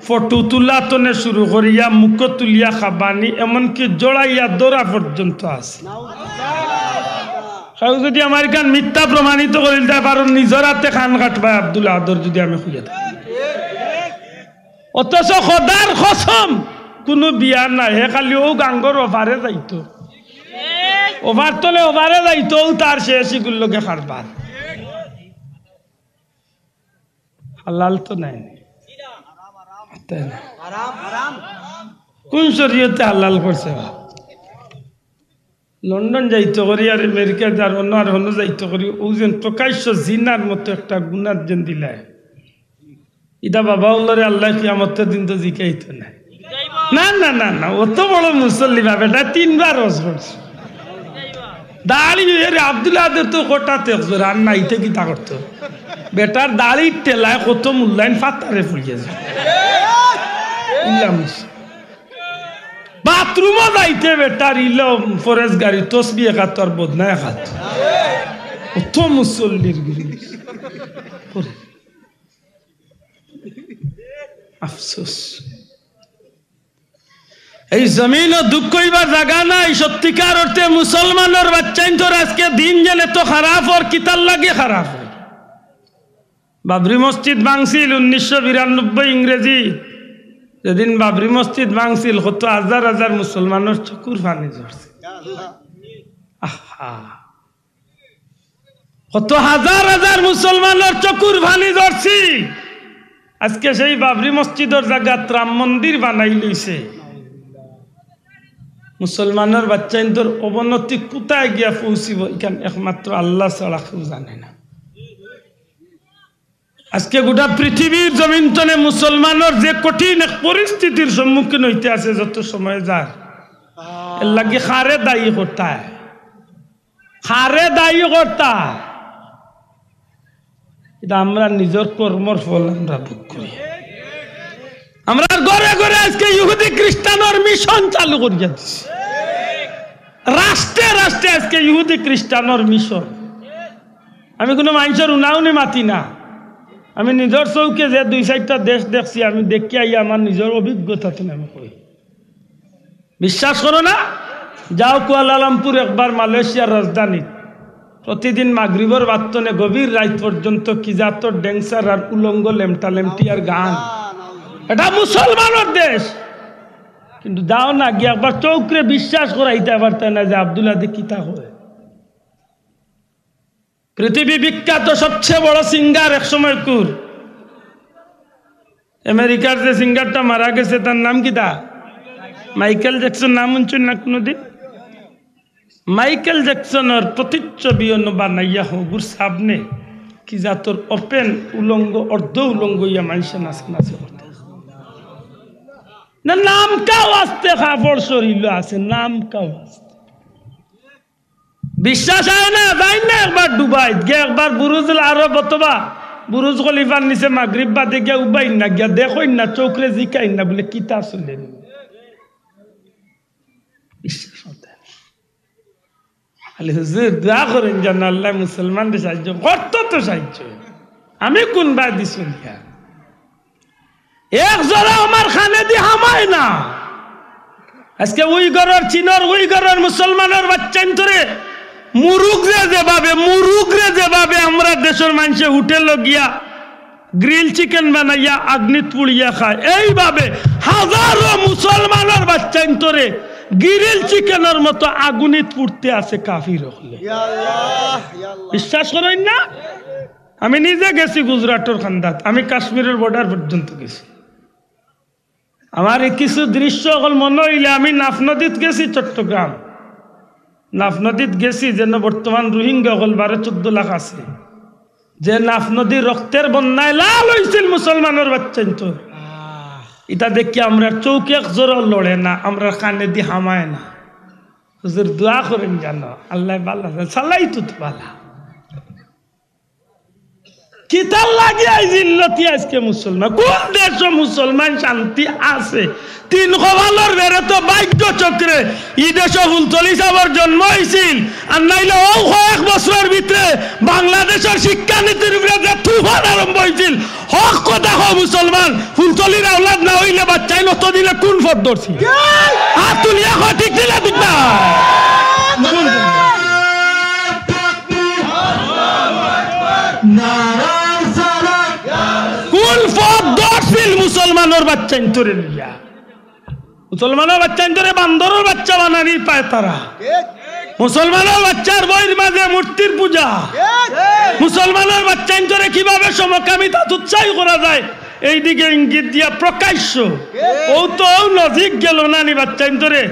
ফটো তুলা তনে শুরু করিয়া মুখো তুলিয়া খাবানি, এমনকি জড়াইয়া ধরা পর্যন্ত আছে। কেউ যদি আমার ইখান মিথ্যা প্রমাণিত করিল তাই পারো, নিজর আতে খান কাটবায় আব্দুল আহাদর যদি আমি কইয়া থাকি। অথচ খোদার কসম, কুনু বিয়া নাই, হে খালি অউ গাঙ্গর ওপারে যাইতো, ওপার তনে ওপারে যাইতো, অউ তার শেষ ইগুর লগে কারবার। হালাল তো নায় নি? তাই না? কুন শরীয়তে হালাল করছে বা? লন্ডন যাইতো করি আর আমেরিকা যার অন্য আর অন্য যাইতো করি, অউ যেন প্রকাশ্য জিনার মতো একটা গুনাত যেন দিলায়। ইটা বাবা অকলরে আল্লায় কিয়ামতর দিন তো জিকাইতো নায়। না, না, না, না, অত বড় মুসল্লি বা বেটা, তিনবার হজ করছে। দাড়ি এর আব্দুল আহাদর তো কটাত একজোড়া, আর নাইতে কিতা করতো? বেটার দাড়ির ঠেলায় কত মূল্যায়ন ফাতারে ফুলিয়া যায়। ইল্লা মুস-, বাথরুমও যাইতে বেটার ইলো ফরেজ গাড়ি, তসবি একাত্তর, বদনা একাত্তর। অত মুসল্লির গুরু। আফসোস। এই জমিনো দুঃখ অইবার জাগা নাই। সত্যিকার অর্থে মুসলমানর বাচ্চাইন্তর আজকে দিন যেন এত খারাপ অর, কিতার লাগি খারাপ অর? বাবরি মসজিদ ভাঙছিল উনিশশো বিরানব্বই ইংরেজি, যেদিন বাবরি মসজিদ ভাঙছিল, কত হাজার হাজার মুসলমানর চকুর পানি ঝরছে। আহা, কত হাজার হাজার মুসলমানর চকুর পানি ঝরছে। আজকে সেই বাবরি মসজিদর জাগাত রাম মন্দির বানাইলিছে। মুসলমানর বাচ্চাইন্তর অবনতি কুথায় গিয়া পৌঁছিবো, ইখান একমাত্র আল্লাহ ছাড়া কেউ জানে না। আজকে গোটা পৃথিবীর জমিন তনে মুসলমানর যে কঠিন এক পরিস্থিতির সম্মুখীন অইতে আছে যত সময় যার, এর লাগি কারে দায়ী করতায়? কারে দায়ী করতা? ইটা আমরা নিজর কর্মর ফল আমরা ভোগ করি। আমরার ঘরে ঘরে আজকে ইহুদি খ্রিস্টানর মিশন চালু করিয়া দিছে। রাষ্ট্রে রাষ্ট্রে আজকে ইহুদি খ্রিস্টানর মিশন। আমি কুনু মানষর উনাউনি মাতি না, আমি নিজর চউখে যে দুই চাইরটা দেশ দেখছি, আমি দেখিয়া আইয়া আমার নিজর অভিজ্ঞতা থনে আমি কই। বিশ্বাস করো না? যাও কুয়ালালামপুর একবার, মালয়েশিয়ার রাজধানী। প্রতিদিন মাগরিবর বাদ থনে গভীর রাইত পর্যন্ত কি জাতর ড্যান্সার আর উলঙ্গ লেমটা লেমটি আর গান। এটা মুসলমানর দেশ। কিন্তু যাও না, গিয়া একবার চউখরে বিশ্বাস করাইতা পারতায় না যে আব্দুল হাদী কিতা কয়। পৃথিবী বিখ্যাত সবচেয়ে বড় সিঙ্গার এক সময়কুর, আমেরিকার যে সিঙ্গারটা মারা গেছে, তার নাম কিতা? Michael Jackson. নাম হুনছইন না কুনুদিন? মাইকেল জ্যাকসনর প্রতিচ্ছবি অনো বানাইয়া হগুর সামনে কি জাতর ওপেন উলঙ্গ, অর্ধ উলঙ্গ ইয়া মানষে নাচানাচি করতা। না, নামকা ওয়াস্তে কাপড় শরীলো আছে, নামকা ওয়াস্তে। বিশ্বাস অয় না, যাইন না একবার দুবাইত গিয়া একবার বুরুজুল আরব অথবা বুরুজ খলিফার নিচে মাগরিব বাদে গিয়া উবাইন না, গিয়া দেখইন না, চউখরে জিকাইন না, বুলে কিতা চলে। বিশ্বাস অইতো না। খালি হুজুর দোয়া করইন যেন আল্লায় মুসলমানরে সাহায্য করতো, তো সাহায্য আমি কুনবায় দিছইন গিয়া। এক জরা আমার কানেদি হামায় না। আজকে উইগরর, চীনর উইগরর মুসলমানর বাইচ্চাইন্তরে মুরুগরে যেভাবে, মুরুগরে যেভাবে আমরার দেশর মানষে হোটেলো গিয়া গ্রিল চিকেন বানাইয়া আগুনিত পুড়িয়া খায়, এইভাবে হাজারো মুসলমানর বাইচ্চাইন্তরে গ্রিল চিকেনর মতো আগুনিত পুড়তে আছে কাফির অকলে। ইয়া আল্লাহ, ইয়া আল্লাহ। বিশ্বাস করইন না? আমি নিজে গেছি গুজরাটর কান্দাত, আমি কাশ্মীরর বর্ডার পর্যন্ত গেছি। আমার এই কিছু দৃশ্য অকল মনো অইলে, আমি নাফ নদীত গেছি চট্টগ্রাম, নাফ নদীত গেছি, যেন বর্তমান রোহিঙ্গা অকল বারো চৌদ্দ লাখ আছে, যে নাফ নদী রক্তর বন্যায় লাল অইছিল মুসলমানর বাইচ্চাইন্তর। ইটা দেখি আমরার চউখ এক জরাও লড়ে না, আমরার কানেদি হামায় না। হুজুর দোয়া করইন যেন আল্লায় ভালা চালাইতো তো ভালা। কিতার লাগি এই জিল্লতি আজকে মুসলমান? কুন দেশো মুসলমান শান্তি আছে? তিন কপালর বেড়ে তো ভাগ্য চক্রে ই দেশো ফুলতলি সাবর জন্ম অইছিল, আর নাইলে অউ কয়েক বছরর ভিতরে বাংলাদেশর শিক্ষানীতির উপরে যে তুফান আরম্ভ অইছিল, হক কথা কও মুসলমান, ফুলতলির আওলাদ না অইলে বাইচ্চাইন অতদিনে কুন পথ ধরছিল? আত তুলিয়া কও, ঠিক নি না ঠিক না? কুন পথ ধরছিল মুসলমানর বাইচ্চাইন্তরে লইয়া? মুসলমানর বাইচ্চাইন্তরে বান্দরর বাইচ্চা বানানির পায়তারা। মুসলমানর বাইচ্চার বইর মাঝে মূর্তির পূজা। মুসলমানর বাইচ্চাইন্তরে কিভাবে সমকামিতাত উৎসাহী করা যায়, এইদিকে ইঙ্গিত দিয়া প্রকাশ্য। অউ তো অউ নজিক গেল না নি বাইচ্চাইন্তরে।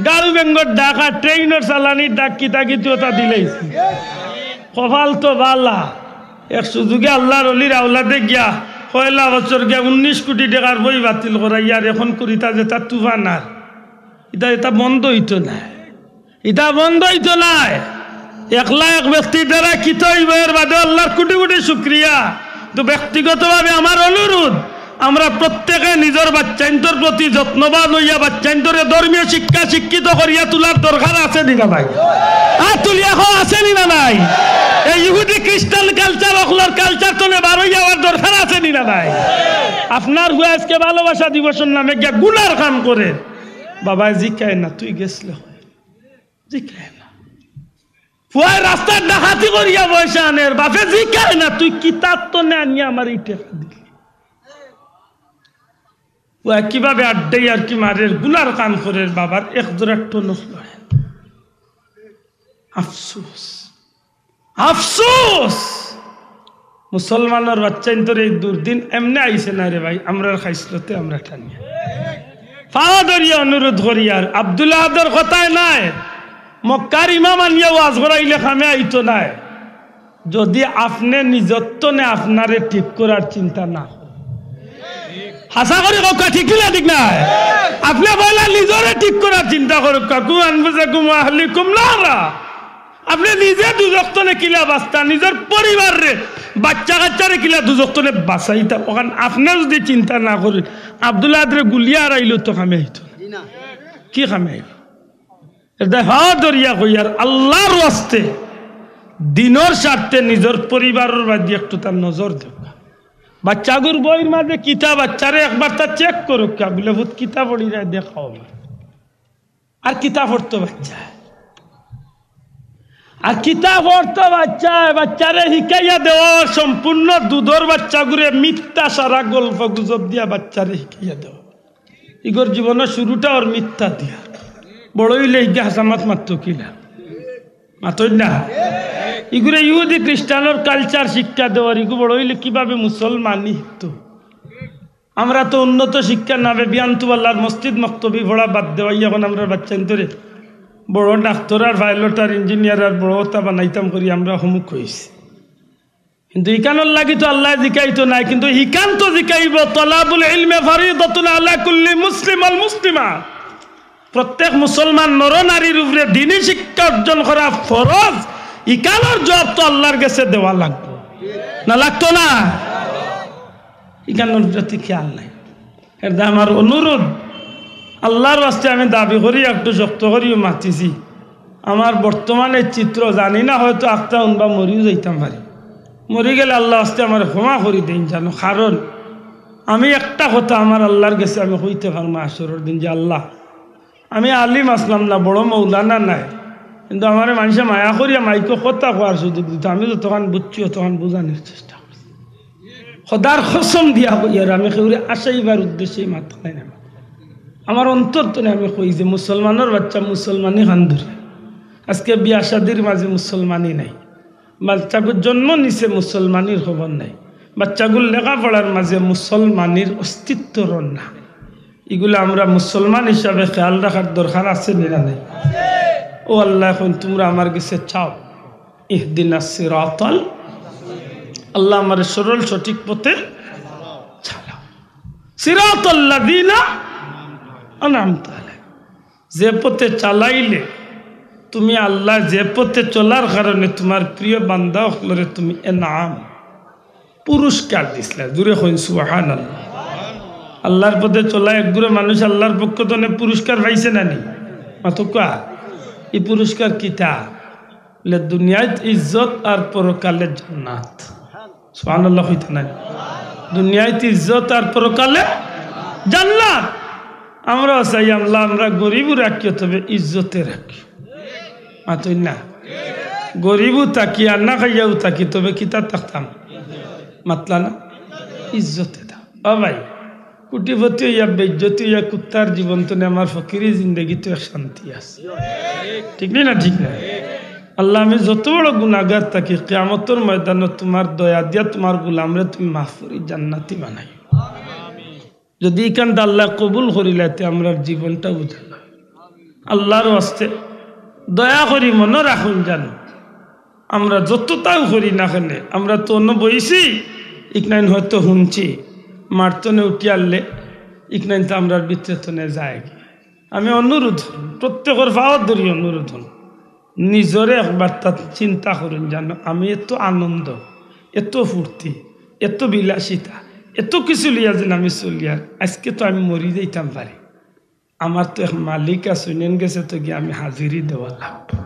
গাড়ু বেঙ্গর ডাকা, ট্রেইনর চালানির ডাক কিতা কিতা অতা দিলাইছে। কপাল তো ভালা, এক সুযোগে আল্লার অলির আওলাদে গিয়া পয়লা বছর গিয়া উনিশ কোটি টেকার বই বাতিল করাইয়ার, এখন করিতা যেতা তুফান আর। ইটা, ইটা বন্ধ অইতো নায়, ইটা বন্ধ অইতো নায়। একলা এক ব্যক্তির দ্বারা কিতা অইবো, এর বাদে আল্লার কোটি কোটি শুকরিয়া। তো ব্যক্তিগতভাবে আমার অনুরোধ, আমরা প্রত্যেকে নিজর বাইচ্চাইন্তর প্রতি যত্নবান অইয়া বাইচ্চাইন্তরে ধর্মীয় শিক্ষা শিক্ষিত করিয়া তুলার দরকার আছে নি না নাই? আত তুলিয়া কও, আছে নি না নাই? এই ইহুদি খ্রিস্টান culture, অকলর culture থনে বারইয়া আওয়ার দরকার আছে নি না নাই? আপনার পুয়া আজকে ভালোবাসা দিবসর নামে গিয়া গুনার কাম করে, বাবায় জিকায় না তুই গেছলে কই? জিকায় না। পুয়ায় রাস্তাত ডাকাতি করিয়া পয়সা আনের, বাপে জিকায় না তুই কিতার থনে আনিয়া আমারে ই টেকা দিলি। পুয়ায় কিভাবে আড্ডা ইয়ার্কি মারের, গুনার কাম করের, বাবার এক জোড়া টনক লড়ে। আফসোস, আফসোস। মুসলমানর বাইচ্চাইন্তর এই দুর্দিন এমনে আইছে না রে ভাই, আমরার খাইছলতে আমরা টানিয়া। পাও ধরিয়া অনুরোধ করিয়ার, আব্দুল আহাদর কথায় নায়, মক্কার ইমাম আনিয়া ওয়াজ করাইলে কামে আইতো নায়। যদি আপনে নিজর থনে আপনারে ঠিক করার চিন্তা না করইন, হাছা করি কউক্কা, ঠিক নি না ঠিক নায়? আপনে পয়লা নিজরে ঠিক করার চিন্তা করউক্কা। কু আনফুসাকুম ওয়া আহলিকুম নারা। আপনে নিজে দুজখ তনে কিলা বাচতা, নিজর পরিবাররে, বাচ্চা কাচ্চারে কিলা দুজখ তনে বাচাইতা, অখান আপনে যুদি চিন্তা না করইন, আব্দুল আহাদরে গুলিয়া হারাইলেও তো কামে আইতো না। কি কামে আইতো? এরদায় পাও ধরিয়া কইয়ার, আল্লার ওয়াস্তে, দিনর স্বার্থে নিজর পরিবারর বায়দি একটু তার নজর দেউক্কা। বাচ্চাগুর বইর মাজে কিতা, বাচ্চারে একবার তা check করউক্কা, বুলে, "পুত, কিতা পড়িরায় দেখাও।" আর কিতা পড়তো বাচ্চায়? আর কিতা পড়তো বাচ্চায়? বাচ্চারে হিকাইয়া দেওয়া, সম্পূর্ণ দুধর বাচ্চাগুরে মিথ্যা সারা গল্প গুজব দিয়া বাচ্চারে হিকাইয়া দেওয়া। ইগর জীবনর শুরুটা অর মিথ্যা দিয়া। বড় অইলে ইগু হাছা মাত মাততো কিলা? মাতইন না। ইগুরে ইহুদি খ্রিস্টানর culture শিক্ষা দেওয়ার, ইগু বড় অইলে কিভাবে মুসলমানি হিকতো? আমরা তো উন্নত শিক্ষা নামে বিয়ানতুওয়ালার মসজিদ মক্তবি পড়া বাদ দেওয়াই অখন আমরার বাচ্চাইন্তরে বড় ডাক্তর আর pilot আর engineer আর বড় অতা বানাইতাম করি আমরা হমুক অইছি। কিন্তু ইখানর লাগি তো আল্লায় জিকাইতো নায়, কিন্তু ইখান তো জিকাইবো, "তলাবুল ইলমে ফারিদাতুন আলা কুল্লি মুসলিম ওয়াল মুসলিমা।" প্রত্যেক মুসলমান নর নারীর উপরে দ্বীনি শিক্ষা অর্জন করা ফরজ। ইখানর জবাব তো আল্লার গেছে দেওয়া লাগবো, না লাগতো না? ইখানর প্রতি খেয়াল নাই। এরদায় আমার অনুরোধ, আল্লার ওয়াস্তে আমি দাবি করি, একটু শক্ত করিও মাতিছি। আমার বর্তমানে চিত্র জানি না, হয়তো আখতা হুনবা মরিও যাইতাম পারি। মরি গেলে আল্লার ওয়াস্তে আমারে ক্ষমা করি দেইন জানো, কারণ আমি একটা কথা আমার আল্লার গেছে আমি কইতে পারমু হাশরর দিন যে, "আল্লাহ, আমি আলিম আছলাম না, বড় মৌলানা নায়, কিন্তু আমারে মানষে মায়া করিয়া মাইকো কথা কওয়ার সুযোগ দিতো, আমি যতখান বুঝছি অতখান বুঝানির চেষ্টা করছি।" খোদার কসম দিয়া কইয়ার, আমি কেউরে আশাইবার উদ্দেশ্যে মাত নাই না। আমার অন্তর তনে আমি কই যে মুসলমানর বাচ্চা মুসলমানি কান্দুরে। আজকে বিয়া শাদির মাজে মুসলমানি নাই, বাচ্চাগুর জন্ম নিছে মুসলমানির খবর নাই, বাচ্চাগুর লেখাপড়ার মাজে মুসলমানির অস্তিত্ব রন না। ইগুলা আমরা মুসলমান হিসাবে খেয়াল রাখার দরকার আছে নি না নাই? ও আল্লাহ, অখন তুমরা আমার গেছে চাও, ইহদিনাস সিরাতাল, আল্লাহ আমারে সরল সঠিক পথে চালাও। সিরাতাল্লাযিনা আনআমতা আলাইহিম। যে পথে চালাইলে তুমি আল্লাহ, যে পথে চলার কারণে তুমার প্রিয় বান্দা অকলরে তুমি এনাম, পুরস্কার দিছলা। জুরে কইন সুবহানাল্লাহ। আল্লার পথে চলা একগুরে মানুষ আল্লার পক্ষ তনে পুরস্কার পাইছে না নি? মাতউক্কা। ই পুরস্কার কিতা? বলে, দুনিয়াত ইজ্জত আর পরকালে জান্নাত। সুবহানাল্লাহ কইতা নাই? দুনিয়াত ইজ্জত আর পরকালে জান্নাত। আমরাও চাই আল্লাহ, আমরা গরিবও রাখিও, তবে ইজ্জতে রাখিও। মাতইন না। গরিবও থাকি আর না খাইয়াও থাকি, তবে কিতা থাকতাম? মাতলা না? ইজ্জতে থাক। ও ভাই, কোটিপতি অইয়া বেইজ্জতি অইয়া কুত্তার জীবন তনে আমার ফকিরি জিন্দেগিত এক শান্তি আছে। ঠিক নি না? ঠিক না? আল্লাহ, আমি যত বড় গুনাগার থাকি, কিয়ামতর ময়দানো তুমার দয়া দিয়া তুমার গুলামরে তুমি মাফ করি জান্নাতি বানাই। যদি ইখানটা আল্লাহ কবুল করিলাইতে আমরার জীবনটা বুঝে না। আল্লার ওয়াস্তে দয়া করি মনো রাখইন জানো, আমরা যততাউ করি না কেনে, আমরা তো অনো বইছি, ইকনাইন হয়তো হুনছি, মার তনে উঠি আরলে, ইকনাইন তো আমরার ভিতরে তনে যায়। আমি অনুরোধ, প্রত্যেকর পাওত ধরি অনুরোধ, নিজরে একবার তা চিন্তা করইন জানো, আমি এত আনন্দ, এত ফুর্তি, এত বিলাসিতা, এত কিছু লইয়া যেন আমি চলিয়ার, আজকে তো আমি মরি যাইতাম পারি। আমার তো এক মালিক আছে, হুনইন গেছে তো গিয়া আমি হাজিরি দেওয়া লাগবো।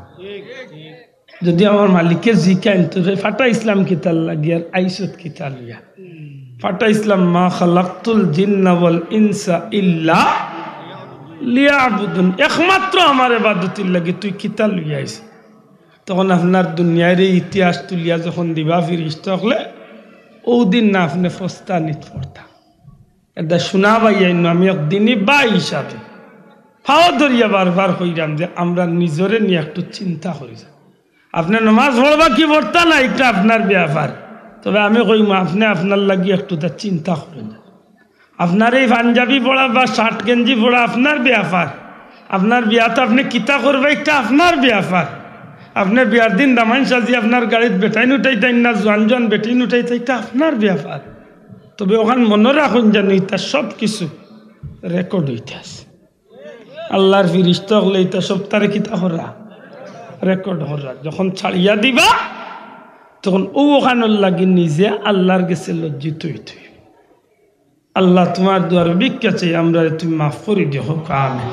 যদি আমার মালিকে জিকাইন, "তোরে পাঠাইছলাম কিতার লাগি আর আইছত কিতা লইয়া?" পাঠাইছলাম, "মা খালাকতুল জিন্না ওয়াল ইনসা ইল্লা লিয়াবুদুন।" একমাত্র আমার ইবাদতির লাগি তুই কিতা লইয়া আইছ? তখন আপনার দুনিয়ার এই ইতিহাস তুলিয়া যখন দিবা ফিরিস্তা অকলে, অউ দিন না আপনে ফস্তানিত পড়তা। এটা শোনা ভাই, আইন আমি এক দিনী ভাই হিসাবে পাও ধরিয়া বারবার কইরাম যে আমরা নিজরে নিয়া একটু চিন্তা করি। আপনে নমাজ পড়বা কি পড়তা না, এটা আপনার ব্যাপার। তবে আমি কইমু, আপনে আপনার লাগি একটু তা চিন্তা করইন। আপনার এই পাঞ্জাবি পরা বা শার্ট গেঞ্জি পরা আপনার ব্যাপার। আপনার বিয়াত আপনে কিতা করবা, এটা আপনার ব্যাপার। আপনে বিয়ার দিন দামান সাজি আপনার গাড়িত বেটাইন উঠাইতাইন না জোয়ান জোয়ান বেটিন উঠাইতা, এটা আপনার ব্যাপার। তবে অখান মনো রাখইন জানো, ইতা সব কিছু রেকর্ড অইতা আছে। আল্লার ফিরিস্তা অকলে ইতা সব তারে কিতা করা? রেকর্ড করার, যখন ছাড়িয়া দিবা, তখন অউ অখানর লাগি নিজে আল্লার গেছে লজ্জিত অইতে অইবো। আল্লাহ, তুমার দুয়ারো ভিক্ষা চাই, আমরারে তুমি মাফ করি দিও, কউক্কা আমিন।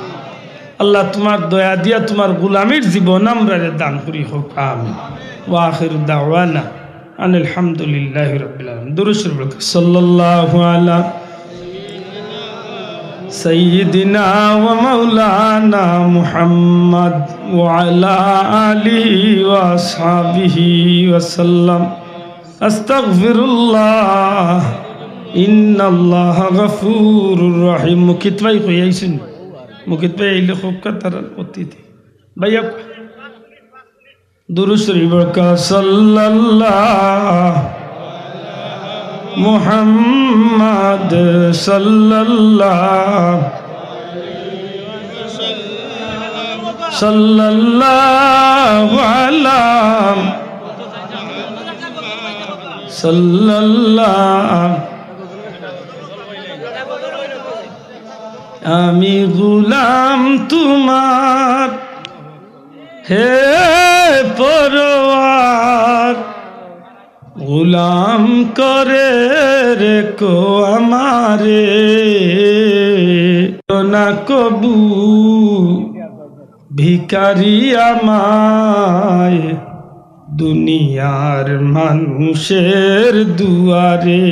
আল্লাহ, তুমার দয়া দিয়া তুমার গোলামির জীবন আমরারে দান করি, কউক্কা আমিন। ওয়া আখিরু দাওয়ানা আনিল হামদুলিল্লাহি রাব্বিল আলামিন। দুরূদ শরীফ পড়ুক্কা। সাল্লাল্লাহু আলা সাইয়্যিদিনা ওয়া মাওলানা মুহাম্মদ ওয়া আলা আলিহি ওয়া আসহাবিহি ওয়া সাল্লাম। আস্তাগফিরুল্লাহ, ইন্নাল্লাহা গাফুরুর রহিম। মুকিত ভাই কই আইছইন? মুকিত ভাই আইলে কউক্কা তারার অতিথি। ভাইয়া, দুরূদ শরীফ পড়ুক্কা। সাল্লাল্লাহু মুহাম্মদ সাল্লাল্লাহু, সাল্লাল্লাহু আলা, সাল্লাল্লাহু। আমি গোলাম তুমার, হে পরওয়ার, গোলাম করে রেখো আমারে, না কবু ভিখারি আমায় দুনিয়ার মানুষের দুয়ারে,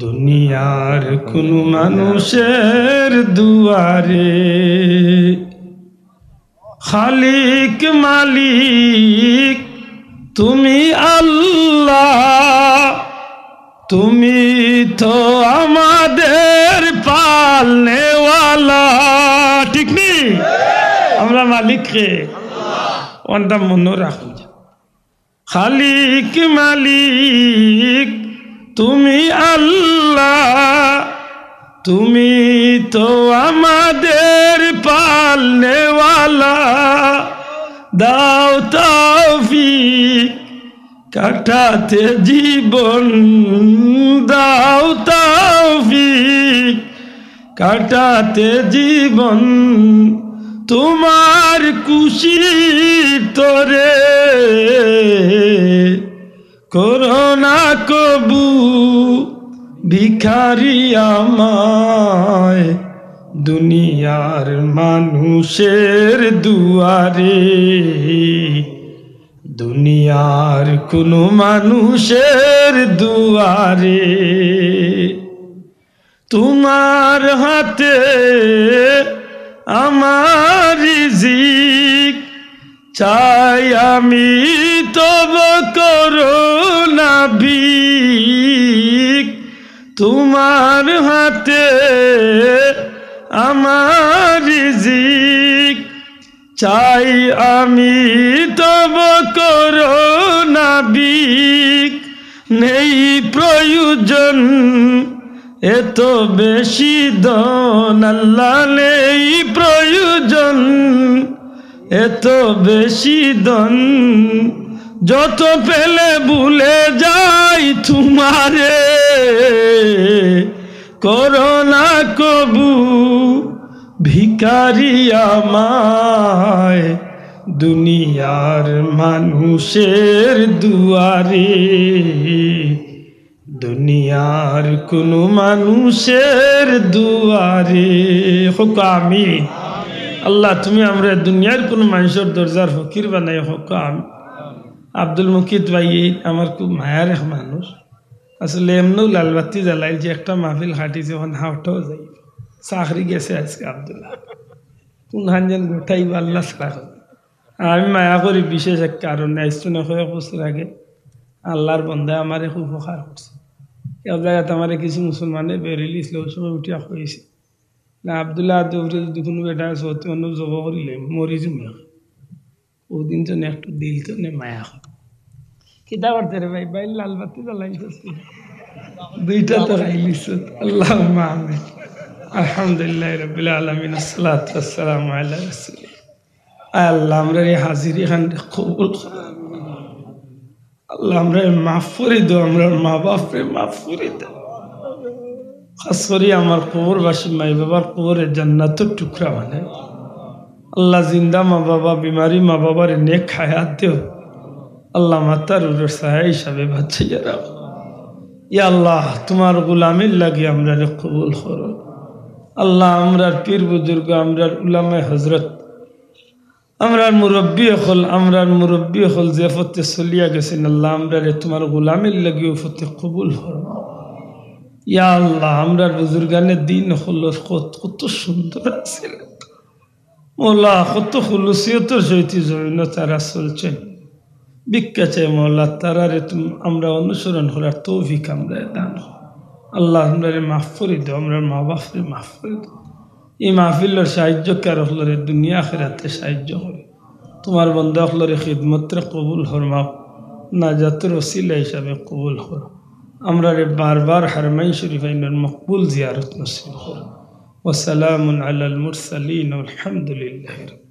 দুনিয়ার কুনু মানুষের দুয়ারে। খালিক মালিক তুমি আল্লাহ, তুমি তো আমাদের পালনেওয়ালা, ঠিক নি? আমরা মালিক কে? অনটা মনো রাখুন। খালিক মালিক তুমি আল্লাহ, তুমি তো আমাদের পালনেওয়ালা। দাও তৌফিক কাটাতে জীবন, দাও তৌফিক কাটাতে জীবন তুমার খুশির তরে। করো না কবু ভিখারি আমায় দুনিয়ার মানুষের দুয়ারে, দুনিয়ার কুনু মানুষের দুয়ারে। তুমার হাতে আমার রিজিক চাই আমি, তবু করো না ভিক। তুমার হাতে আমার রিজিক চাই আমি, তবু করো না ভিক। নেই প্রয়োজন এত বেশি ধন, আল্লাহ, নেই প্রয়োজন এত বেশি ধন। যত পেলে ভুলে যাই তুমারে, করো না কবু ভিখারি আমায় দুনিয়ার মানুষের দুয়ারে, দুনিয়ার কুনু মানুষের দুয়ারে। কউক্কা আমিন। আল্লাহ, তুমি আমরারে দুনিয়ার কুনু মানুষর দরজার ফকির বানাইও, কউক্কা আমিন। আব্দুল মুকিত ভাই আমার খুব মায়ার এক মানুষ। আসলে এমনেউ লালবাতি জ্বালাইল যে একটা মাহফিল খাটিছে, অখন হাওটাও যাই। চাকরি গেছে আজকে আব্দুল্লাহ। কুনখান যেন গোটাইবো আল্লাহ ছাড়া। আর আমি মায়া করি বিশেষ এক কারণে, আইজ থনে কয়েক বছর আগে আল্লাহর বন্দায় আমারে খুব উপকার করছে। এক জাগাত আমারে কিছু মুসলমানে বেরিলিছিল, অউ সময় উঠিয়া কইছে, না, আব্দুল্লাহ আদে উপরে যদি কুনু বেটা আছে, অতি অন্য জব করিলে মরি যিমু। অউ দিন থনে একটু দিল থনে মায়া অয়। কিতা করতে রে ভাই? ভাই লালবাতি জ্বালাইছস তুই। দুইটা তো খাইলিছস। আল্লাহুম্মা আমিন। আলহামদুলিল্লাহি রাব্বিল আলামিন, আসসালাতু ওয়াসসালামু আলা রাসূলিল্লাহ। আয় আল্লাহ, আমরার এই হাজিরি খান কবুল করো। আল্লাহ, আমরারে মাফ করি দেও, আমরার মা বাপরে মাফ করি দেও। খাস করি আমার কবরবাসী মাই বাবার কবরে জান্নাতর টুকরা বানাইও। আল্লাহ, জিন্দা মা বাবা, বিমারি মা বাবারে নেক হায়াত দেও। আল্লাহ, মাথার উপরে ছায়া হিসাবে বাঁচাইয়া রাখো। ইয়া আল্লাহ, তুমার গোলামির লাগি আমরারে কবুল করো। আল্লাহ, আমরার পীর বুজুর্গ, আমরার উলামায়ে হজরত, আমরার মুরব্বী অকল, আমরার মুরব্বী অকল যে পথে চলিয়া গেছইন, আল্লাহ, আমরারে তুমার গোলামির লাগি অউ পথে কবুল করো। ইয়া আল্লাহ, আমরার বুজুর্গানে দিন অকল কত, কত সুন্দর আছিল। মওলা, কত খুলুসিয়তর সহিত জমিনো তারা চলছইন। ভিক্ষা চাই মওলা, তারারে তুম-, আমরা অনুসরণ করার তৌফিক আমরারে দান করো। আল্লাহ, আমরারে মাফ করি দেও, আমরার মা বাপরে মাফ করি দেও। ই মাহফিলর সাহায্যকার অকলরে দুনিয়া আখিরাতে সাহায্য করো। তুমার বন্দা অকলরে খিদমতরে কবুল ফরমাও, নাজাতর ওসিলা হিসাবে কবুল করো। আমরারে বারবার হারমাইন শরীফাইনর মকবুল জিয়ারত নসিব করো। ওয়াসালামুন আলাল মুরসালিন ওয়ালহামদুলিল্লাহি রাব্বিল